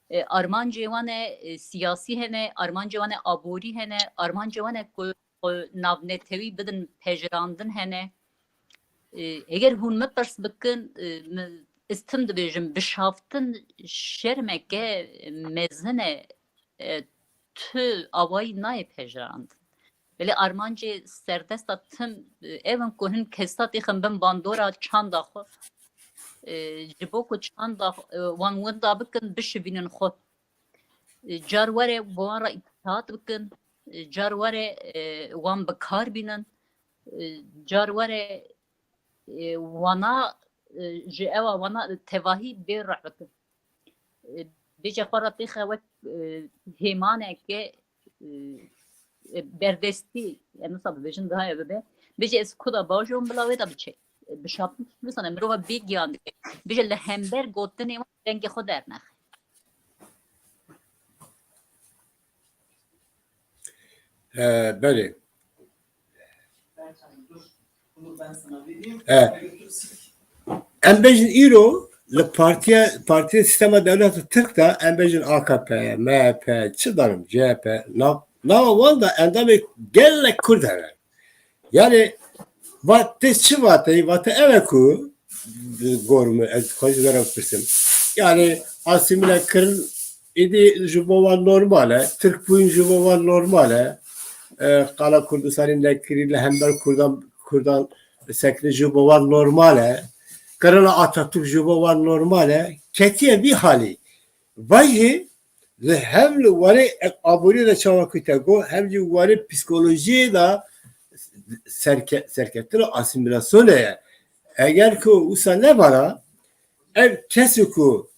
E, armancê wan e, e, siyasî hene, armancê wan e aborî hene, armancê wan e ku xwe navnetewî bidin pejirandin hene. E, eger hûn min pirs bikin, e, min, ez tim dibêjim, bişaftin şermeke mezin e, e, tu awayî nayê pejirandin. Belê armancê serdesta tim, e, ev in ku hin kesa têxin bin bandora çanda xwe. E, ji bo ku çanda, e, wan winda bikin, bişivînin xwe. E, car were bi wan re îtaat bikin, e, car were, e, wan bi kar bînin, e, car were, e, wana, e, ji ewa wana tevahî bê rih bikin. E, bêje xwe re têxe wek, e, hêmaneke, e, e, berdestî, em wisa bibêjin, daha ye bibe. Bêje ez ku da bajo bila wê da biçe. E, bi şapik bisane, mirova bê giyan dike. Bêje li hember gotinê wan dengê xwe dernexe. E, belê. E, em bêjin îro li partiya, partiya sistema dewleta Tirk de em bêjin A K P, M H P, çi danim, C H P, nav, nava wan de endamê gelek Kurd hene. Yani, va-, tê çi vateyî? Vate ev e ku, gor min, ez xwe ji we re bipirsim. Yani, asîmîle kirin, êdî ji bo wan normal e, Tirk bûyîn ji bo wan normal e. E, qala Kurdistanê nekirî, li hember Kurdan, Kurdan sekinî ji bo wan normal e. Kirina Atatürk ji bo wan normal e. Ketiye vî halî. Vay jî li hem li warê aboriyê de çawa ku te got, hem jî warê psîkolojiyê de serke-, serketina asîmîlasyonê ye. Eger ku wisa nebana, ev kesê ku,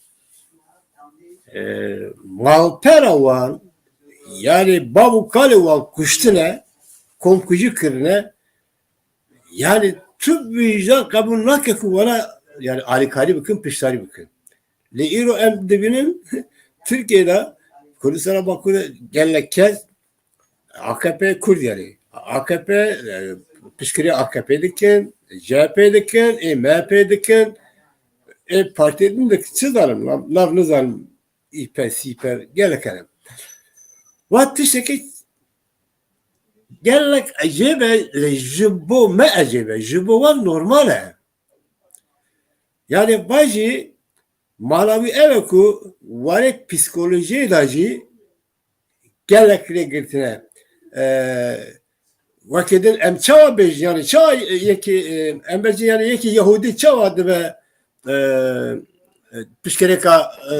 e, malpera wan, yani bav û kalê wan kuştine, komkujî kirine, yani tu wîjdan qebûl nake ku wana, yani alîkarî bikin, piştarî bikin. Lê îro em dibînin Tirkiyê de, Kurdistana Bakur de gelek kes A K P Kurd yani. A K P, e, piştgirî A K P dikin, C H P dikin, ê M H P dikin, ê partiyê din dikin. Çi zanim, nav, nav nizanim, îper, sîper, gelek hene. Wa tiştekî gelek ecêb e, lê ji bo me ecêb e, ji bo wan normal e. Yani vajî mala wî ev e ku warê psîkolojiyê de jî gelek rê girtine. E, wekî din em çawa bêjin, yani çawa yekî, e, em bêjin yani yekî Yehûdî çawa dibe, e, e, piştgirêka, e,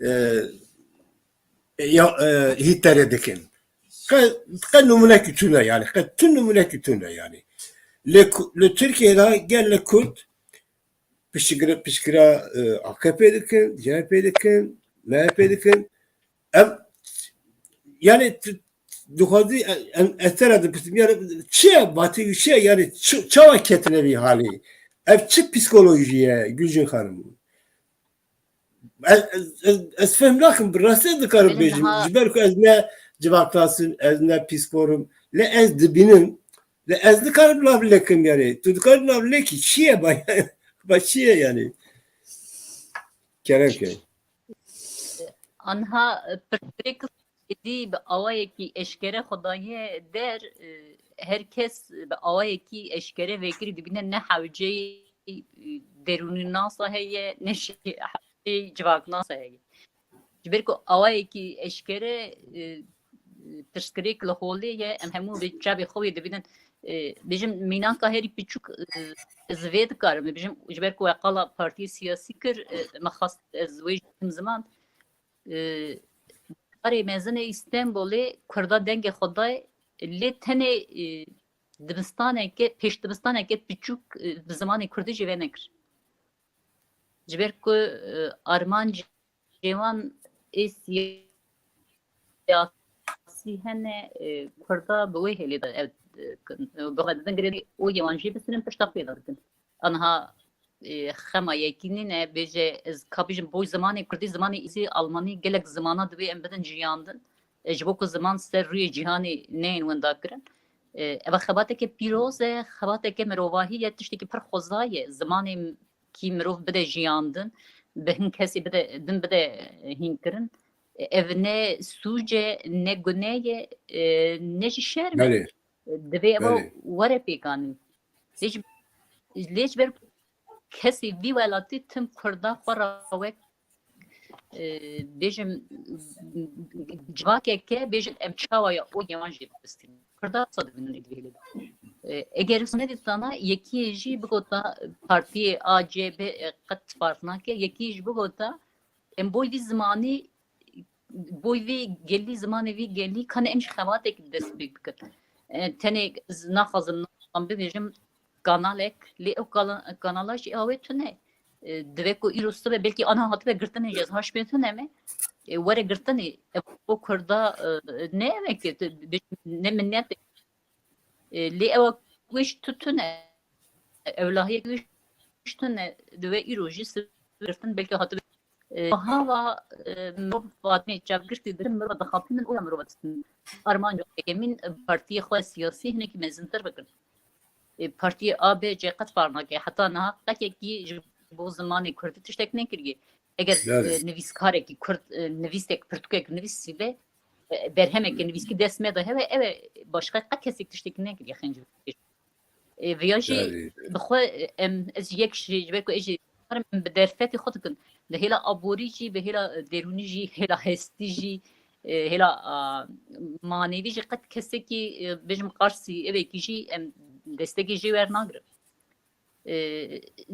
e, ya, e, Hitlerê dikin. Qe, qe numunek tune yani. Qe tu numunek tune yani. Li, li Tirkiyê de gelek Kurd piştgira, piştgira, e, A K P dikin, C H P dikin, M H P dikin. Em, yani, tu, dixwazî, e, em, ez te re dipirsim, yani, çi ye, batî çi ye, yani, çi, çawa ketine vî halî? Ev çi psîkolojî ye, Gülcin Xanim? Ez, ez, ez, ez fehm nakim, bi rastî ez dikarim bêjim. Ji ber ku ez ne civaknas im, ez ne psîkor im. Lê ez dibînim. Lê ez dikarim nav lêkim yani. Tu dikarî nav lêkî. Çi ye ba? Ba çi ye yani? Kerem ke. Anha, e, pirsgirêk êdî bi awayekî eşkere xwe daye der, e, her kes bi awayekî eşkere vekirî dibîne ne hewceyî, e, derûnînasa heye, ne jî hewceyî civaknasa heye. Ji ber ku awayekî eşkere, e, pirsgirêk li holê ye, em hemû bi çavê xwe wê dibînin. E, bêjim mînaka herî piçûk, e, ez vê dikarim bêjim, ji ber ku we qala partiyê siyasî kir, e, me xwest ez wê jî bikim ziman. E, Darê mezin ê Îstenbolê Kurda dengê xwe dayê, lê tenê, e, dibistaneke, pêş dibistaneke piçûk, e, bi zimanê Kurdî jî venekir. Ji ber ku, e, armancê wan ê siyasî hene, e, Kurda bi wê hêlê de ev, e, kin. E, bi xwe didin girêdî û yê wan jî bisinin pişta xwe de dikin. Anha, e, xema yekî nîne, bêje ez ka bêjim bo zimanê Kurdî, zimanê Îsî, Almanî, gelek zimana divê em bidin jiyandin. E, ji bo ku ziman ser rûyê cîhanê neyên winda kirin. E, eva xebateke pîroz e, xebateke mirovahî ye, tiştekî pir xweza ye. Zimanê kî mirov bide jiyandin, bi hin kesê bide, din bide hînkirin. Ev ne sûc e, ne gune ye, e, ne jî şerm e. Belê. Divê eva Belê. were pêkanîn. Lê ji, lê ji ber kesê vî welatî tim Kurda xwe ra wek, e, bêjim, civakeke bêjin em çawa ya o yewan jê bistînin. Kurda qisa dibînin ê divê lê. E, eger wisa nedîtana, yekî jî bigota partiyê A C B, e, qet farq nake, yekî jî bigota em boy vî zimanî, boy vî gelî, zimanê vî gelî, kane em ji xebatek dest pê bikin. E, tenê z-, naxwazim, naxwazim bibêjim kanalek, lê ew kala-, kanala jî ew ê tune. E, divê ku îro sibe belkî ana hatibe girtinê jî ez haş pê tune me. E, were girtinê, ev o Kurda, e, ne ev e ki, tu bê-, ne minnete. E, lê ew wê jî tu tune. Ewlahiyek wê jî tune. Divê îro jî sibe girtin belkî hatibe. E, hava, e, mirov hatine çavgirtî dikin, mirov dixapînin û ya mirov ditin. Armanca yekemîn, e, partiyê xwe siyasî hinekî mezintir bikin. E, partiyê A B C qet farq nake. Heta niha qekekî ji bo zimanê kurdî tiştek nekiriye. Eger, Belê. e, nivîskarekî kurd, e, nivîsek, pirtûkek nivîsîbe, e, berhemeke nivîskî dest me de hebe, ev e, başqa qet kesek tiştekî nekiriye xencî. E, viya jî Belê. bi xwe, e, em, ez jî yek jî, ji ber ku ez jî em bi derfetê xwe dikin. Di hêla aborî jî, bi hêla, e, derûnî jî, hêla hestî jî, e, hêla, a, manevî jî qet kesekî, e, bêjim qarsî, evekî jî em destekê jê wernagirin. E,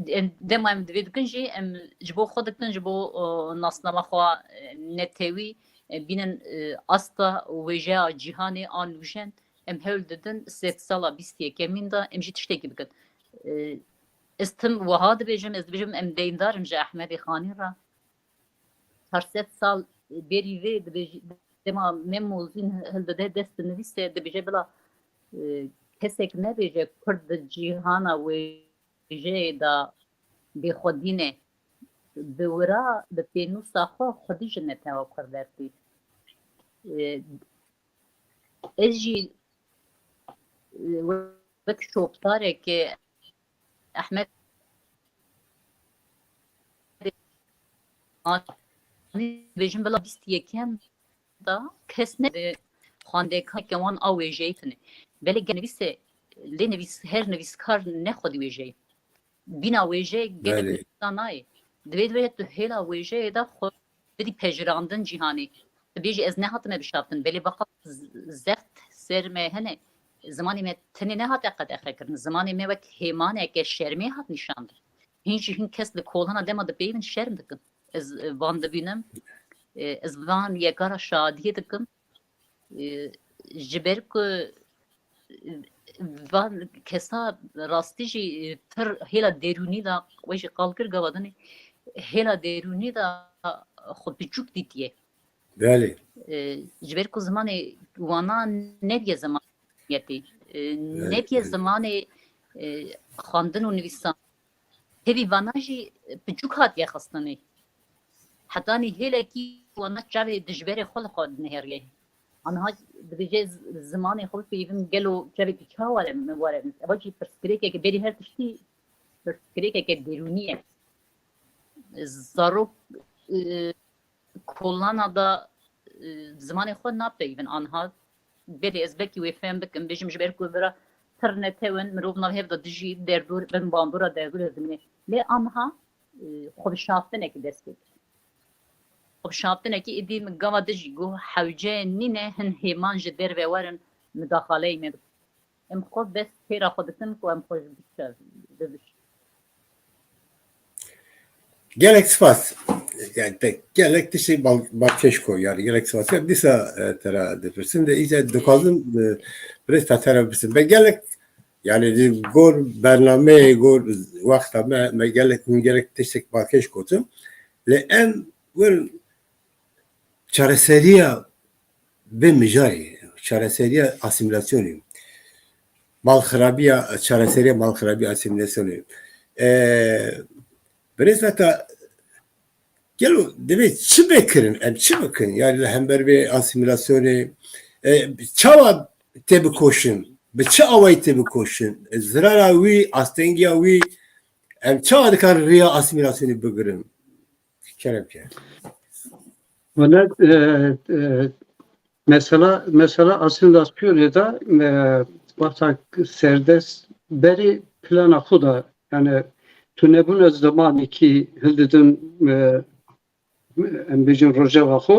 em, dema em divê dikin jî, em ji bo xwe dikin, ji bo, e, nasnama xwe, e, netewî, e, bînin, e, asta wêjeya cîhanê a nûjen, em hewl didin, sedsala bîst yekemîn de em jî tiştekî bikin. E, ez tim wiha dibêjim, ez dibêjim em deyndar in ji Ehmedê Xanî re. Çar sed sal berî vê dibêj-, dema Mem Mozîn hildide dest dinivîse, dibêje bila, e, kesek nebêje Kurd di cîhana wêjeyê de bêxwedî ne. Bi wira, bi pênûsa xwe xwedî ji netewa Kurd dertî. E, ez jî, e, wek şoptareke Ehmed bêjim bila bîst yekem da kes ne xwendekareke wan a wêjeyî tune. Belê gel nivîse, lê nivîs-, her nivîskar ne xwedî wêjeyî. Bîna wêjeyê gelek Belê. nivîsa nayê. Divê, divê tu hêla wêjeyê de xwe bidî pejirandin cîhanê. Tu bêjî ez nehatime bişaftin. Belê beqa z-, zext ser me hene. Zimanê me tenê nehate qedexe kirin. Zimanê me wek hêmaneke şermê hat nîşandin. Hîn jî hîn kes li kolana dema dipeyivin şerm dikin. Ez, e, van dibînim. E, ez van yekara şadiyê dikim. E, ji ber ku, e, van kesa rastî jî, e, pir hêla derûnî de we jî qal kir gava dinê hêla derûnî de xwe piçûk dîtiye. Belê. E, ji ber ku zimanê wana nebiye zimaniyetê. E, Belê, nebiye belê. zimanê, e, xwendin û nivîsan. Tevî vana jî piçûk hatiye xistinê. Hetanî hêlekî wana çavê dijberê xwe li xwe dinihêriye. Aniha dibêje z-, zimanê xwe bipeyivim gelo çavê tu çawa were min were. Eva jî pirsgirêkeke berî her tiştî pirsgirêkeke derûnî ye. Zarok, e, kolana da, e, zimanê xwe napeyivin aniha. Belê ez belkî wê fêm bikim, bêjim ji ber ku vira pir netew in, mirov nav hev de dijî derdor bin bandora derdor ez dimîne. Lê aniha, e, xwebişaftinekî dest pê kir. Xwebişaftinekî êdî min gava dijî got hewce nîne hin hêman ji derve werin mudaxaleyê me bikin. Em xwe bes têra xwe dikin ku em xwe ji biçe bibiş. Gelek spas. Yani te, gelek tiştê bal-, balkêş ko yani gelek spas. Dîsa, e, te ra dipirsin de îca dixwazim, e, birêz te, te ra bipirsin. Be gelek yani di gor bernameyê gor wexta me, me gelek, hûn gelek tiştek balkêş gotin. Lê em wir çareseriya vê mijarê, çareseriya asîmîlasyonê, malxirabiya, çareseriya malxirabiya asîmîlasyonê. E, birêz Meta, gelo divê çi vê kirin? Em çi bikin? Yani li hember vê asîmîlasyonê, e, çawa tê bikoşin? Bi çi awayî tê bikoşin? Zirara wî, astengiya wî, em çawa dikarin riya asîmîlasyonê bigirin? Kerem ke. Wele, e, e, mesela, mesela asîmîlasyonê de, e, wexta serdest berê plana xwe de, yani tu nebûne zimanekî hildidin, e, em bêjin rojeva xwe.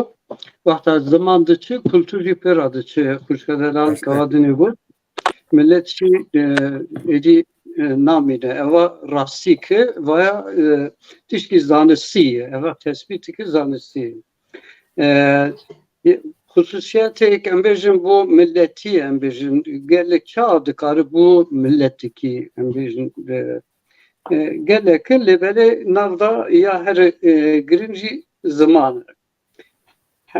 Wexta ziman diçe, kultur jî pê re diçe, xwişka delal Gavadinê got. Millet jî, e, êdî, e, namîne. Eva rastî ki, vaya, e, tişkî zanistî ye. Eva tespîtî ki zanistî ye. E, xusûsiyetêk, em bêjin, bo milletî, em bêjin, gelek çawa dikare bo milletekî, em bêjin, e, e, gelek in, lê belê nav da ya her, e, giring jî ziman e. He,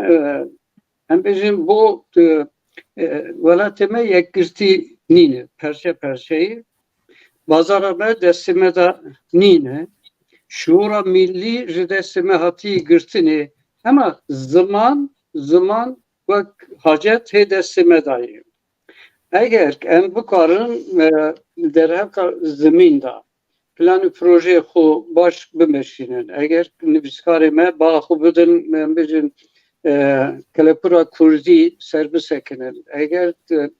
em bêjin bo, e, e, welatê me yekgirtî nîne, perçe perçeyî. Bazara me destê me de nîne. Şiûra millî ji destê me hatî girtinê. Hema ziman, ziman wek hacet hê destê me de ye. Eger em bikarin, e, derheqa zimîn de plan û projeyê xwe baş bimeşînin, eger nivîskarê me baxa xwe bidin, em bêjin, e, kelepûra kurdî ser bisekinin, eger, e,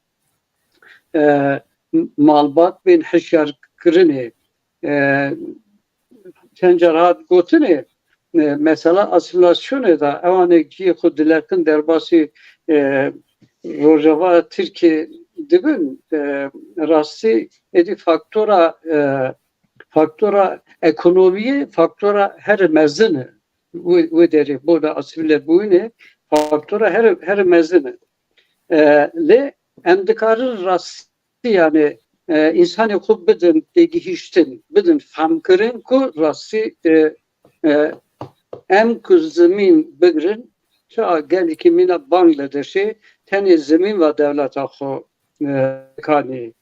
e, malbat bên hişyarkirinê, e, çend car hat gotinê, e, mesela asîmîlasyonê de ewanê cihê xwe dileqin derbasî, e, rojava Tirkiyê dibin, e, rastî êdî faktora, e, faktora ekonomiyê faktora her mezin e. Wê, wê derê bona asîmîle bûyînê faktora her, her mezin e. E, lê em dikarin rastî, yani, e, însanê xwe bidin têgihîştin, bidin fehmkirin ku rastî, e, e, em ku zimîn bigirin, çawa gelekî mîna Bangladeşê tenê zimîn va dewleta xwe, e, kanî.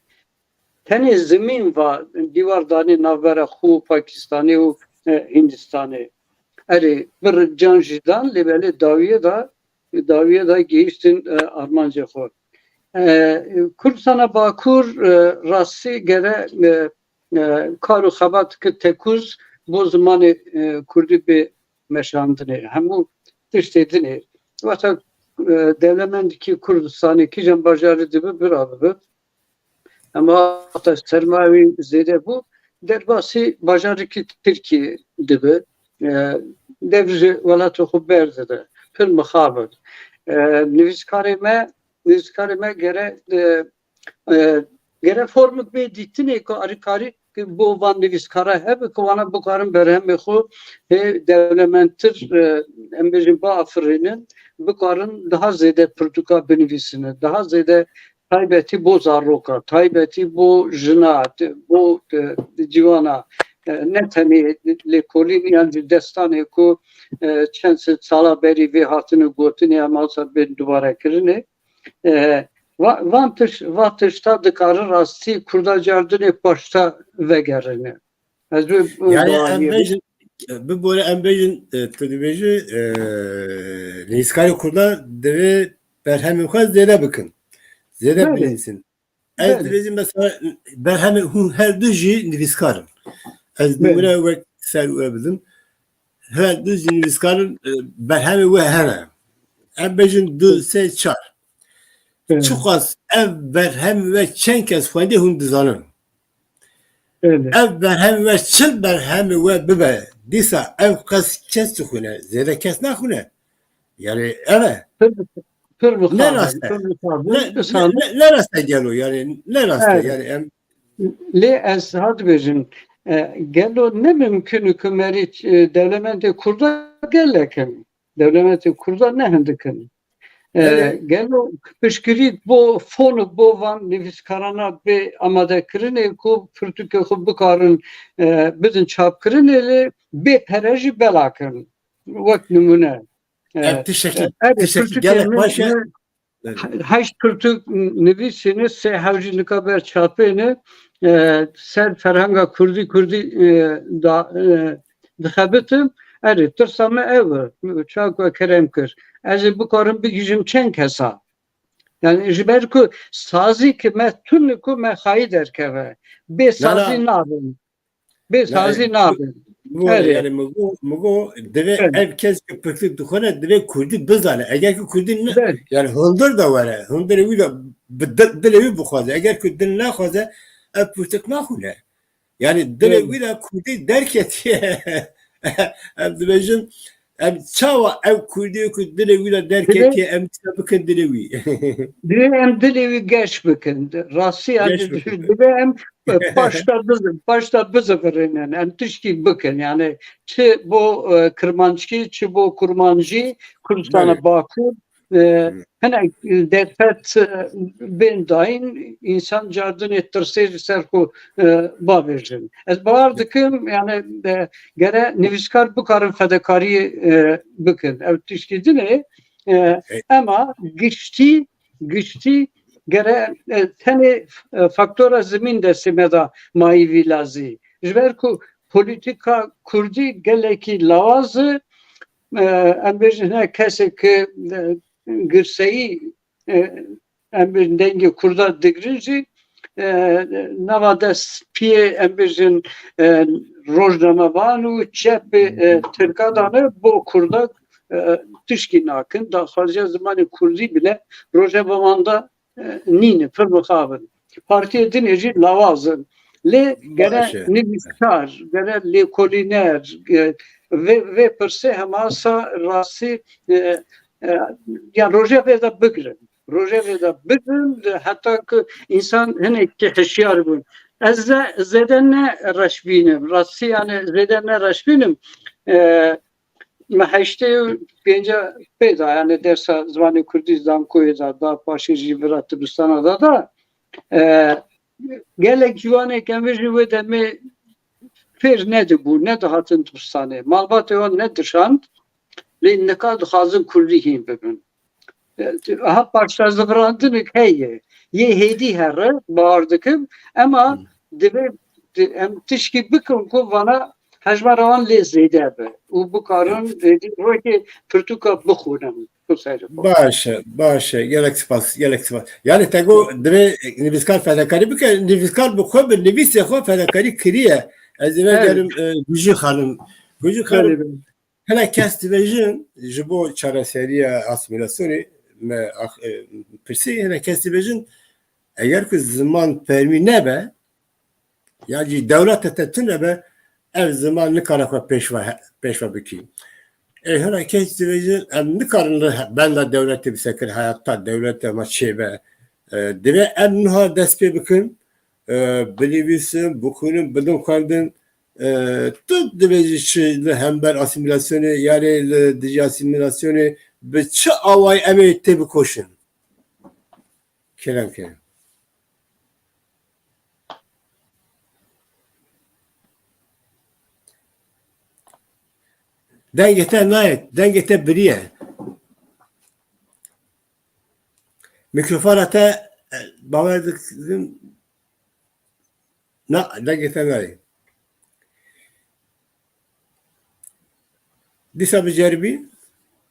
Tenê zimîn va dîwar danê navbera xwe û Pakistanê û, e, Hindistanê. Erê, bir can jî dan, lê belê dawiyê de, dawiyê de gihîştin, e, armancê xwe. E, Kurdistana Bakur, e, rastî gere, e, e, kar û xebat ki tekûz bo zimanê, e, kurdî bê meşandinê. Hemû tiştê dinê. Wexta, e, dewlemendekî Kurdistanê kîjan bajarî dibe, bira bibe. Ema wexta sermaye wî zêde bû, derbasî bajarikî Tirkiyê dibe. E, dev ji welatê xwe berdide. Pir mixabin. E, nivîskarê me, nivîskarê me gere, e, e, gere formik bê dîtinê ku arîkarî bo van nivîskara hebe ku wana bikarin berhemê xwe hê dewlemendtir, e, em bêjin, biafirînin, bikarin daha zêde pirtûka binivîsine, daha zêde taybetî bo zaroka, taybetî bo jina, bo, e, ciwana, e, ne tenê lêkolîn yan jî destanê ku, e, çend sed sala berî vê hatine gotinê, em wisa bên dubare kirinê. E, va-, van tiş-, va tişta dikarin rastî Kurda cardinê paşta vegerine. Ez bi, Yani em bêjin, bi bore em bêjin, e, tu dibêjî, e, nivîskarê Kurda divê berhemên xwe zêde bikin. Zêde Belê. binivîsin. Ez Belê. dibêjim mesela berhemê hûn her du jî nivîskar in. Ez Belê. nimûne wek ser we bidim. Her du jî nivîskar in, e, berhemê we hene. Em bêjin du, Belê. sê, çar. Belê. Çiqas ev berhem we çend kes xwendê hûn dizanin? Belê. Ev berhem we çil berhemê we bibe, dîsa ev qas kes dixwîne, zêde kes naxwîne. Yani ev e. Pir, pir Ne mixabin, rast e. pir mixabin. Ne, ne, Dîsa ne, ne rast e gelo, yani ne rast e, Evet. yani em Lê ez ha dibêjim, e, gelo ne mimkun e ku merî, e, dewlemendê Kurda gelek in. Dewlemendê Kurda ne hindik in. E, Belê. gelo piştgirî bo fon û bo van nivîskarana bê amadekirinê ku pirtûkê xwe bikarin, e, bidin çapkirinê lê bê pere jî belakin. Wek nimûne. E, Ev tiştekî, e, ev tiştekî pirtûkê gelek min, baş e. min Evet. Heşt pirtûk nivîsîne, sê hew jî nika ber çapê ne, e, ser ferhenga kurdî, kurdî, e, da, e, dixebitim. Erê, tirsa me ev e. Çawa ku kerem kir. Ez ê bikarim bigihîjim çend kesa. Yani ji ber ku sazî ki me tune ku me xayî derkeve. Bê Na, na. sazî nabin. Bê Yani sazî nabin. Min got, Erê. yani min got, min got, divê Erê. ev kes ku pirtûk dixwene, divê kurdî bizane. Eger ku kurdî ne, Belê. yani hundir de were, hundirê wî de bi dil, dilê wî bixwaze. Eger ku dil nexwaze, ev pirtûk naxwîne. Yani dilê Belê. wî de kurdî derketiye. Em dibêjin, em çawa ev kurdî ku dilê wî de Dilê derketiye, em çi bikin dilê wî? Divê em dilê wî geş bikin. Rastî yani Geş bikin. divê em paşta biz, paşta bizivirînin. Em tişkî bikin. Yani çi bo, e, Kirmanckî, çi bo Kurmancî, Kurdistana Belê. Bakur, e, Hı. hinek derfet, e, bên dayîn, însan cardinê tirsê ji ser xwe, e, bavêjin. Ez bawer dikim, yani, e, gere nivîskar bikarin fedekariyê, e, bikin. Ev tişkî din e, e, Hey. ema giştî, giştî gere, e, tenê, e, faktora zimîn destê me de mayî vî lazî. Ji ber ku polîtîka kurdî gelekî lawaz e, e, em bêjin hinek kesê ku, e, girseyî, e, em bêjin dengê kurda digrin jî, e, nava dest piyê em bêjin, e, rojnamevan û çepê, e, tirka dane bo kurda, e, tişkî nakin. Daxwaziya zimanê kurdî bile rojeva wan de, e, nîne, pir mixabin. Partiyê dinê jî lawaz in. Lê gere Baş e. nivîskar, gere lêkolîner, e, vê, vê pirsê hema sa rastî, e, e, ya rojevê de bigrin. Rojevê de bigrin, heta ku însan hinekî hişyar bûn. Ez ze-, zêde ne reşbîn im. Rastî yani zêde ne reşbîn im. E, me heştê û pênca pê da, yani dersa zimanê kurdî zankoyê da, da paşê jî vira dibistana da da. E, gelek ciwanê ke em vê jî wê demê fêr nedibû, nedihatin dibistanê. Malbatê wan nedişand, lê nika dixwazin kurdî hîn bibin. E, aha paşdazivirandinek heye. Yê hêdî here, bawer dikim, ema Hmm. divê di-, em tişkî bikin ku vana hejmara wan lê zêde be û bikarin êdî wekî pirtûka bixwînin. Baş e, baş e. Gelek spas, gelek spas. Yani te got divê nivîskar fedakarî bike, nivîskar bi xwe, bi nivîsê xwe fedakarî kiriye. Ez ê Evet. vegerim, e, Gujî Xanim. Gujî Xanim, Belê, belê. Hinek kes dibêjin, ji bo çareseriya asîmîlasyonê me ax-, e, pirsî, hinek kes dibêjin, eger ku ziman fermî nebe, ya jî dewleta te tune be, ev ziman nikare xwe pêşve, pêşve bikî. Ê, hinek kes dibêjin, em nikarin li he-, benda dewletê bisekin, heyata dewleta me çêbe. E, divê em niha dest pê bikin, e, binivîsin, bixwînin, bidin xwendin. E, tu dibêjî çi li hember asîmîlasyonê, yanî li dijî asîmîlasyonê bi çi awayî em ê têbikoşin? Kerem ke. Dengê te nayê, dengê te biriye. Mikrofona te, e, bawer dikim, na, dengê te nayê. Dîsa biceribî,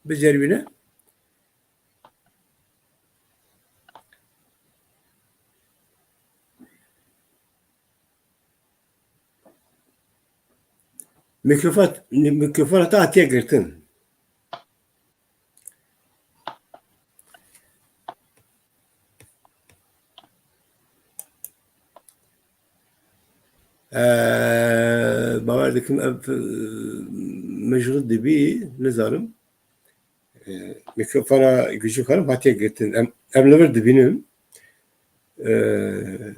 biceribîne. Mikrofon, mikrofona te hatiye girtin. Eee, bawer dikim ev, eee, mijûl dibî, nizanim. Eee, mikrofona Gujî Xanim hatiye girtin. Em, em li vir dibînin. Eee,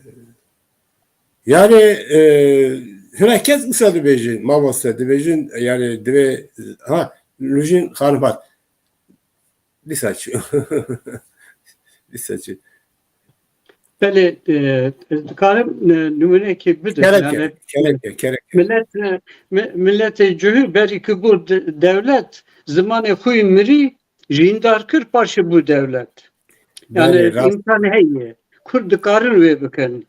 yani, eee, hinek kes wisa dibêjin, mamoste, dibêjin, yani divê, ha, Nûjîn Xanim hat. Dîsa çi? Dîsa çi? Belê, e, ez dikarim, e, nimûnekê bidim. Kereke, Yani, kereke, kereke. millet, e, mi-, milletê cihû berî ku bû de-, dewlet, zimanê xwe yî mirî, jîndar kir, paşê bû dewlet. Yani, Belê, rast. îmkan heye. Kurd dikarin wê bikin.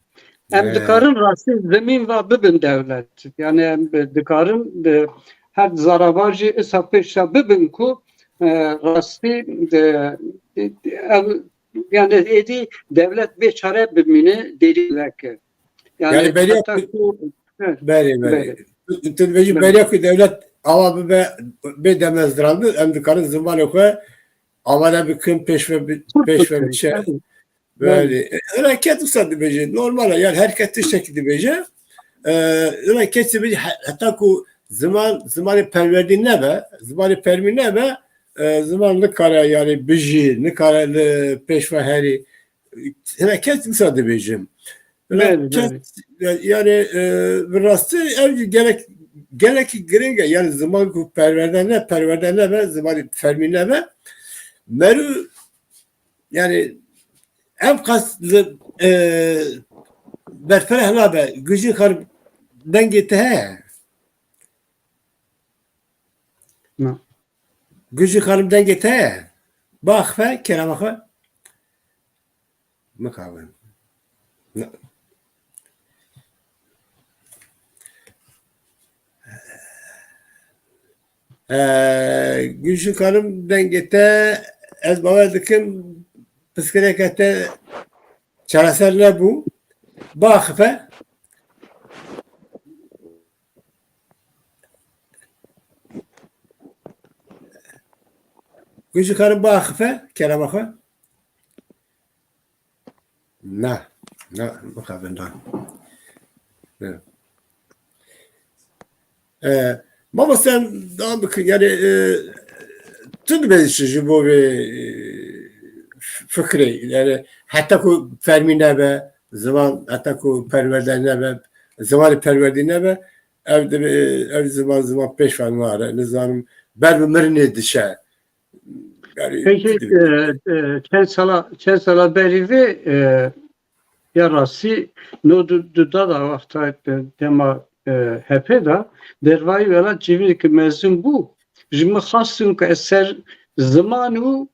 Em He. dikarin rastî zemîn va bibin dewlet. Yani em dikarin, e, her zaravar jî isa pêşa bibin ku, e, rastî, e, ev, yani êdî dewlet bê çare bimîne derî veke. Yani Yani beriya heta ku, ku, evet, Berê, berê. berê. tu, tu dibêjî beriya ku dewlet ava bibe, bê demezrandin, em dikarin zimanê xwe amade bikin, pêş ve bi-, pêş ve biçe. Belê. E, hereket wisa dibêje. Normal e. Yani herkes tiştekî dibêje. E, yani kesî dibêje, he-, heta ku ziman, zimanê perwerdî nebe, zimanê fermî nebe, e, ziman nikare yani bijî, nikare li pêş ve herî. Hereket wisa dibêjim. Belê, kes, belê. Yani, e, bi rastî ev jî gerek, gelekî giring e. Yani ziman ku perwerde ne, perwerde nebe, zimanê fermî nebe. Meru Yani, ev qas li, e, berfireh nabe. Gujî xanim dengê te heye? Na. Gujî xanim dengê te heye? Biaxife, kerema xwe. Mixabin. Na. Ee, Gülşük Hanım, dengê te, ez bawer dikim pirsgirêka te çareser nebû. Biaxife. Gülşük Hanım, biaxife, kerema xwe. Na, na, mixabin na. Ne. E, mamoste, em devam bikin. Yani, e, tu dibêjî ji bo vê, e, fikrê. Yani, heta ku fermî nebe, ziman, heta ku perwerde nebe, zimanê perwerdî nebe, ev dibe, ev ziman, ziman pêş ve nare. Nizanim, ber bi mirinê diçe. Yani, Peki, e, e, çend sala, çend sala berî vê, e, ya rastî, no du, du da da wexta, e, dema, e, H P da, dervayî welat civîneke mezin bû. Ji min xwestin ku ez ser ziman û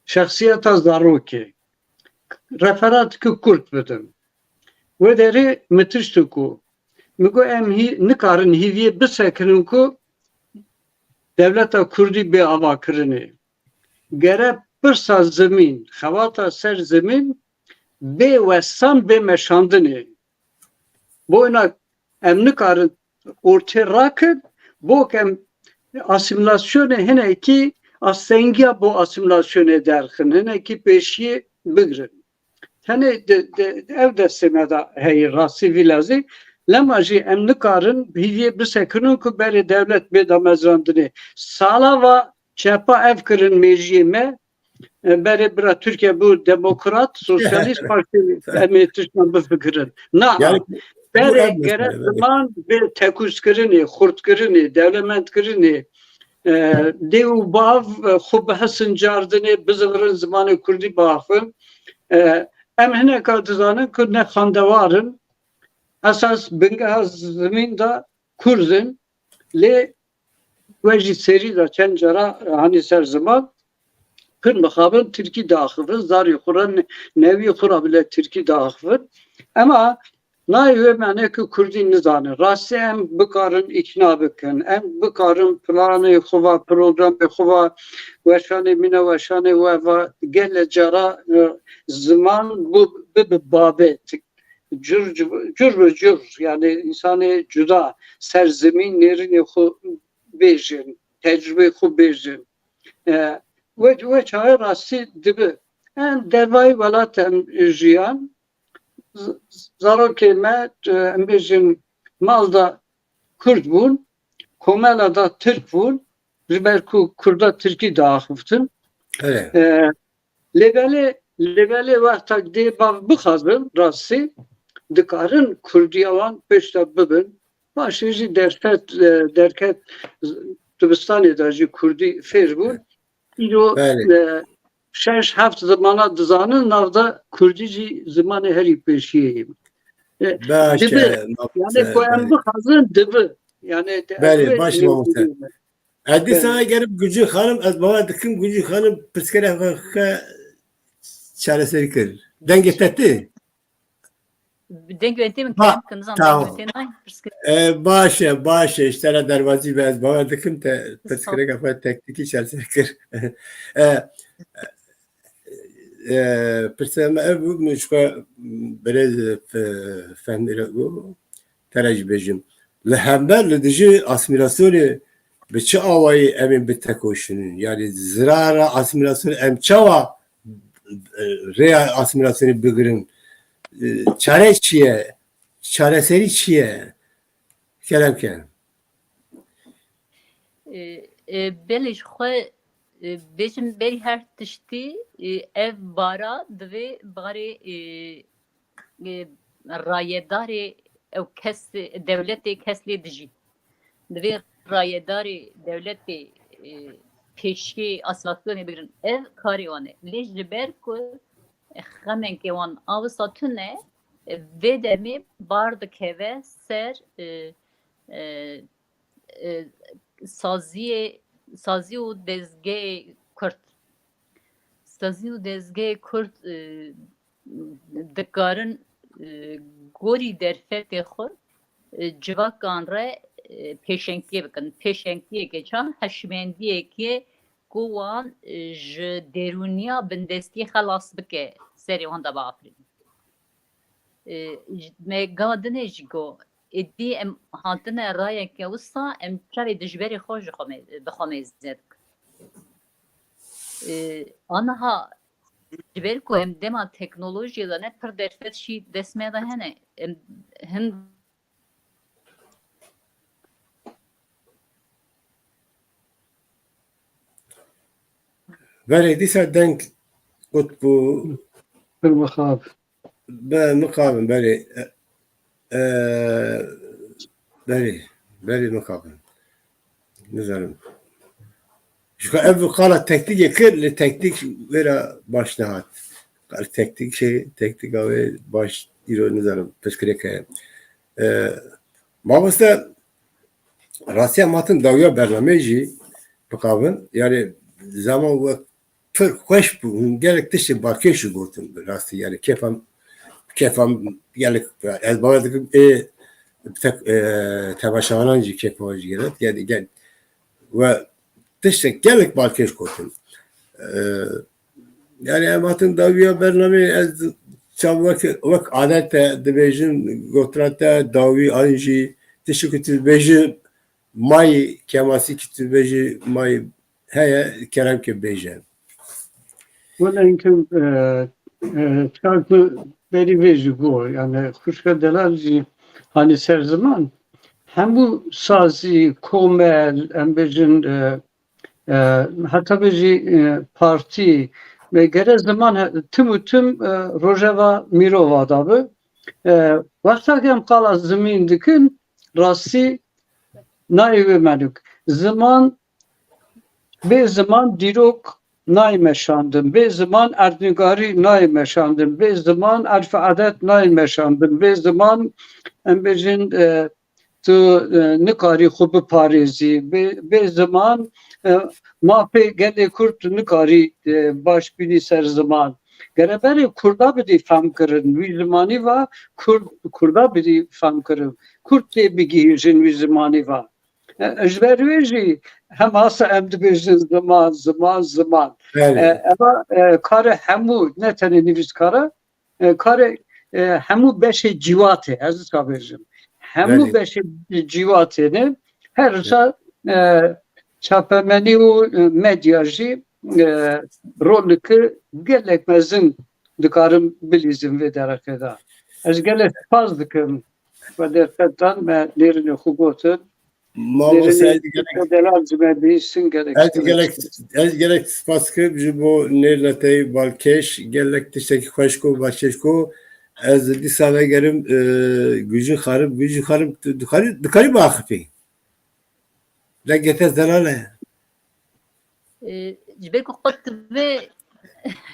şexsiyeta zarokê referateke kurt bidim. Wê derê min tişt ku min got, em hî nikarin hîviyê bisekirin ku dewleta kurdî bê avakirinê. Gere pirsa zimîn, xebata ser zimîn bê westan bê meşandinê. Boyna em nikarin ortê rakin, bo ku em asîmîlasyonê hinekî astengiya bo asîmîlasyonê derxin, hinekî pêşiyê bigrin. Tenê de, de, ev destê me de heye rastî vî lezî. Lema jî em nikarin hîviyê bisekirin ku berê dewlet bê damezrandinê. Sala va çepa ev kirin mêjiyê me, e, berê bira Tirkiye bû demokrat, sosyalîst partî em ê tiştan bifikirin. Na, Yani, bu berê en gere mesele, evet. Ziman bê tekûzkirinê, xurtkirinê, dewlemendkirinê, e, dê û bav, e, xwe bi hesin cardinê bizivirin zimanê kurdî biaxivin. E, em hineka dizanin ku ne xwendewar in. Esas bingeha zimîn de kurd in. Lê we jî serî de çend cara hanî ser ziman pir mixabin tirkî diaxivin, zarê xwe re ne-, newî xwe re bile tirkî diaxivin. Ema nayê wê mane ku kurdî nizanin. Rastî em bikarin îkna bikin, em bikarin planê xwe ve, programê xwe ve, weşanê mîna weşanê we ve gelek cara, e, ziman bû bibe babet. Cur, cur bi cur, yani insanê cuda, serzemîn nêrînê xwe bêjin, tecrûbeyê xwe bêjin. E, we, we çaxê rastî dibe. Em dervayî welat em jiyan, z-, zarokê me, e, em bêjin mal de Kurd bûn, komela de Tirk bûn, ji ber ku Kurda Tirkî diaxiftin. Evet. E, Lê belê, lê belê wexta dê bav bixwazin, rastî dikarin kurdiya wan pêş de bibin. Paşê jî derket, e, derket dibistanê de jî kurdî fêr bûn. Îro, Belê. e, şeş heft zimana dizanin, nav de kurdî jî zimanê herî pêşiyê ye. E, Baş dibi, e, yani ku em bixwazin dibi. Yani, Belê, baş mamoste. Ez dîsa gerim Gulcî Xanim, ez bawer dikim Gulcî Xanim pirsgirêka xwe çareser kir. Dengê te tê? Dengê te min Ha, kerem kin, nizam tamam. dengê te nayê, pirsgirêk. E, baş e, baş e. Ji te re derbazî be, ez bawer dikim te pirsgirêka xwe teknîkî çareser kir. E, e, pirsgirêka me ev bû, min ji xwe birêz, e, fe-, fehmî re got, te re jî bêjim. Li hember li dijî asîmîlasyonê bi çi awayî em ê bitekoşînin? Yanî zirara asîmîlasyonê em çawa, e, rêya asîmîlasyonê bigirin? E, çare çi ye? Çareserî çi ye? Kerem ke. E, e, belê ji xwe, e, bêjim berî her tiştî, e, ev bara divê barê, e, e, rayedarê ew kes, dewletê kes lê dijî. Divê rayedarê dewletê, e, pêşiyê asîmîlasyonê bigirin. Ev karê wan e. Lê ji ber ku xemekê wan a wisa tune, e, vê demê bar dikeve ser, e, e, e, saziyê, sazî û dezgehê Kurd. Sazî û dezgehê Kurd, e, dikarin, e, gorî derfetê xwe, e, civakan re, e, pêşengtiyê bikin. Pêşengtiyeke çawa? Hişmendiyeke ku wan, e, ji derûniya bindestiyê xelas bike, serê wan de biafirînin. E, j-, me gava dinê jî got, êdî em hatine rayeke wisa, em çavê dijberê xwe ji xwe mê-, bi xwe mêze dikin. E, aniha ji ber ku em dema teknolojiyê de ne pir derfet jî dest me de hene. Em hin Belê, dîsa deng qut bû. Pir mixab. Be, mixabin, belê. E, e, belê, belê mixabin. Nizanim. Ji xwe ev qala teknîkê kir, li teknîk wê re baş nehat. Qal teknîk şey, teknîka wê baş îro nizanim, pirsgirêk heye. E, mamoste, rastiya em hatin dawiya bernameyê jî bixabin. Yani zaman wek pir xweş bû. Hûn gelek tiştê balkêş jî gotin bi rastî. Yani kêfan, kêfan gelek, ez bawer dikim ê tek, e, temaşevanan jî kêfa jî gelek. Yani gel, we tiştek gelek balkêş gotin. E, yani em hatin dawiya bernameyê, ez çav wek, wek adet e dibêjin, gotina te dawî an jî tiştê ku tu dibêjî mayî kemasî ki tu dibêjî mayî heye, kerem ke bêje. Wele inkim, e, e, çar ku berî vê jî got, yani xwişka delal jî hani ser ziman, hemû sazî, komel, em bêjin, e, e, heta bêjî, e, partî, me gere ziman he-, tim û tim, e, rojeva mirova da bi. E, wexta ke em qala zimîn dikin, rastî nayê wê menûk. Ziman, bê ziman dîrok nayê meşandin, bê ziman erdnîgarî nayê meşandin, bê ziman erf û edet nayê meşandin, bê ziman, em bêjin, e, tu, e, nikarî xwe biparêzî, bê, bê ziman, e, mafê gelê Kurd tu nikarî, e, baş bînî ser ziman. Gere berê Kurda bidî fem kirin, wî zimanî va Kurd, Kurda bidî fem kirin. Kurd tê bigihîjin wî zimanî va. E, ji ber wê jî hema sa em dibêjin ziman, ziman, ziman. Belê. E, eva, e, kare hemû, ne tenê nivîskara, e, kare, e, hemû beşê cîwatê, ez wisa bêjim. Hemû Belê. beşê cîwatê ne, her wisa, e, çapemenî û, e, medya jî, e, roleke gelek mezin dikarin bilîzin vê derexê de. Ez gelek spas dikim. Ve derfetan me nêrînê xwe gotin. Mamoste, ez gelek, Delal ji me bihîstin, gelek ez gelek, ez gelek spas dikim ji bo nêrîna te yê balkêş, gelek tiştekî xweş ku, balkêş ku, ez dîsa vegerim, e, Gulcin Xanim, Gulcin Xanim, tu dikarî, dikarî biaxifî? Dengê te zelal e. E, ji ber ku qut divê,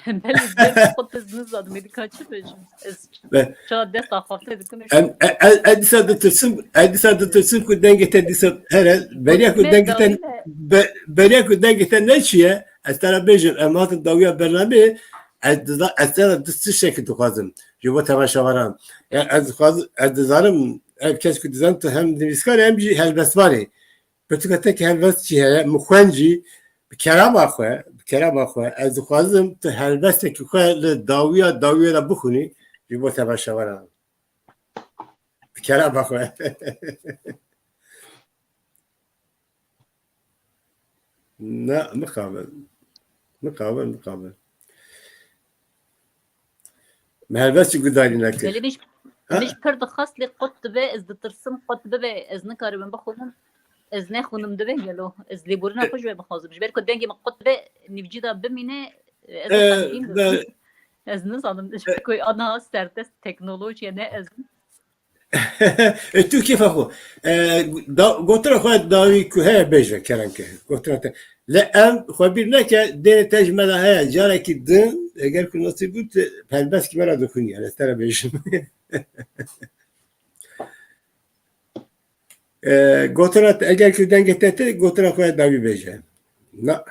belê ji ber ku qut ez nizanim, ê dika çi bêjim? Ez Be- ça dest axafte dikim, ez Em, e, e, e, dîsa ditirsim, e, dîsa ditirsim ku dengê te dîsa here, beriya ku Me dengê te, dawî ne. be-, beriya ku dengê te neçiye, ez te re bêjim, em hatin dawiya bernameyê, ez diza-, ez te re di tiştekî dixwazim. Ji bo temaşevanan. Ya ez dixwazim, ez dizanim, ev kes ku dizanim tu hem nivîskar e, hem jî helbestvar e. Pirtûka te ki helbest jî heye, min xwend jî, bi kerema xwe, bi kerema xwe, ez dixwazim tu helbestekî xwe li dawiya dawiyê de bixwînî, ji bo temaşevanan. Bi kerema xwe. Ne, mixabin. Mixabin, mixabin. Me helbestî gudarî nekir. Belê min jî, min jî pir dixwest, lê qut dibe, ez ditirsim qut bibe, ez nikaribim bixwînim. Ez nexwînim dibe gelo. Ez lêborîna xwe ji we bixwazim. Ji ber ku dengê min qut dibe, nîvcî de bimîne, ez xemgîn dibim. Ez nizanim, ji ber ku ana serdest teknolojiye ne ez im. E, tu kêfa xwe. E, da, gotina xwe dawî ku heye bêje, kerem ke. Gotina te. Lê em xwe bîr neke, dêrê te ji me de heye. Carekî din, eger ku nasîb bû, tu helbestkî me re dixwînî, yani, ez te re bêjim. E, gotina te, eger ku dengê te tê, gotina xwe dawî bêje. Na.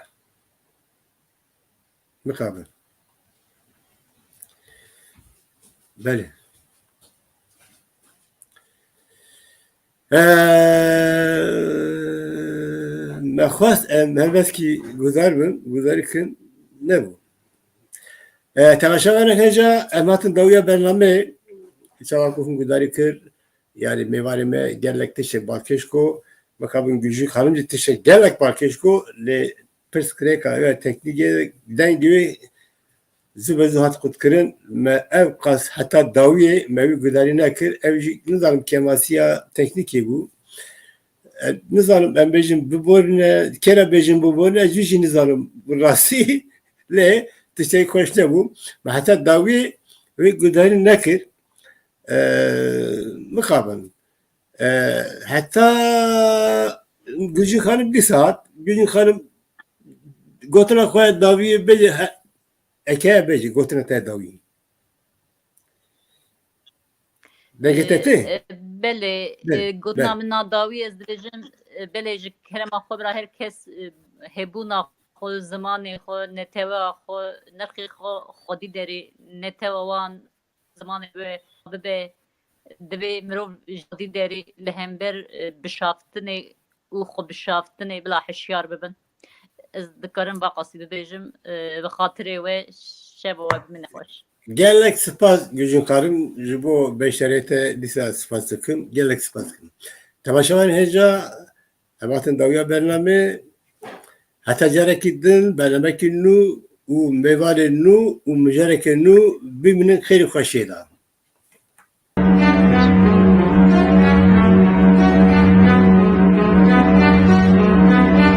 Mixabin. Belê. Eee, me xwest em helbestkî guzar bin, guzarî kin nebû. Eee, temaşevanên hêja, em hatin dawiya bernameyê, çawa ku hûn gudarî kir, yani mêvanê me gelek tiştek balkêş ko, mixabin Gülcin Xanim jî tiştek gelek balkêş ko, lê pirsgirêka wê teknîkê dengê wê zû be zû hat qutkirin. Me ev qas heta dawiyê me wî gudarî nekir. Ev jî nizanim kêmasiya teknîkê bû. E, nizanim em bêjin biborîne, kera bêjin biborîne, ez wî jî nizanim rastî. Lê tiştekî xweş nebû. Me heta dawiyê wî gudarî nekir. E, mixabin. E, heta Gülcin Xanim dîsa hat. Gülcin Xanim gotina xwe dawiyê bêje, he, eke bêje gotina te dawî. Dengê te tê? E, e, belê, Belê, e, gotina belê. Min a dawî ez dibêjim, e, belê ji kerema xwe bira her kes, e, hebûna xwe, zimanê xwe, netewa xwe, nirxê xwe xwedî derê, netewa wan zimanê wê bibe, divê mirov ji xwedî derê li hember, e, bişaftinê û xwebişaftinê bila hişyar bibin. Ez dikarim va qasî bibêjim, e, bi xatirê we şeva we bimîne xweş. Gelek spas Gülcin Xanim, ji bo beşdariyê te dîsa spas dikim. Gelek spas dikim. Temaşevanên hêja, em hatin dawiya bernamê. Heta carekî din, bernamekî nû û mêvanê nû û mijareke nû bimînin xêr û xweşiyê de.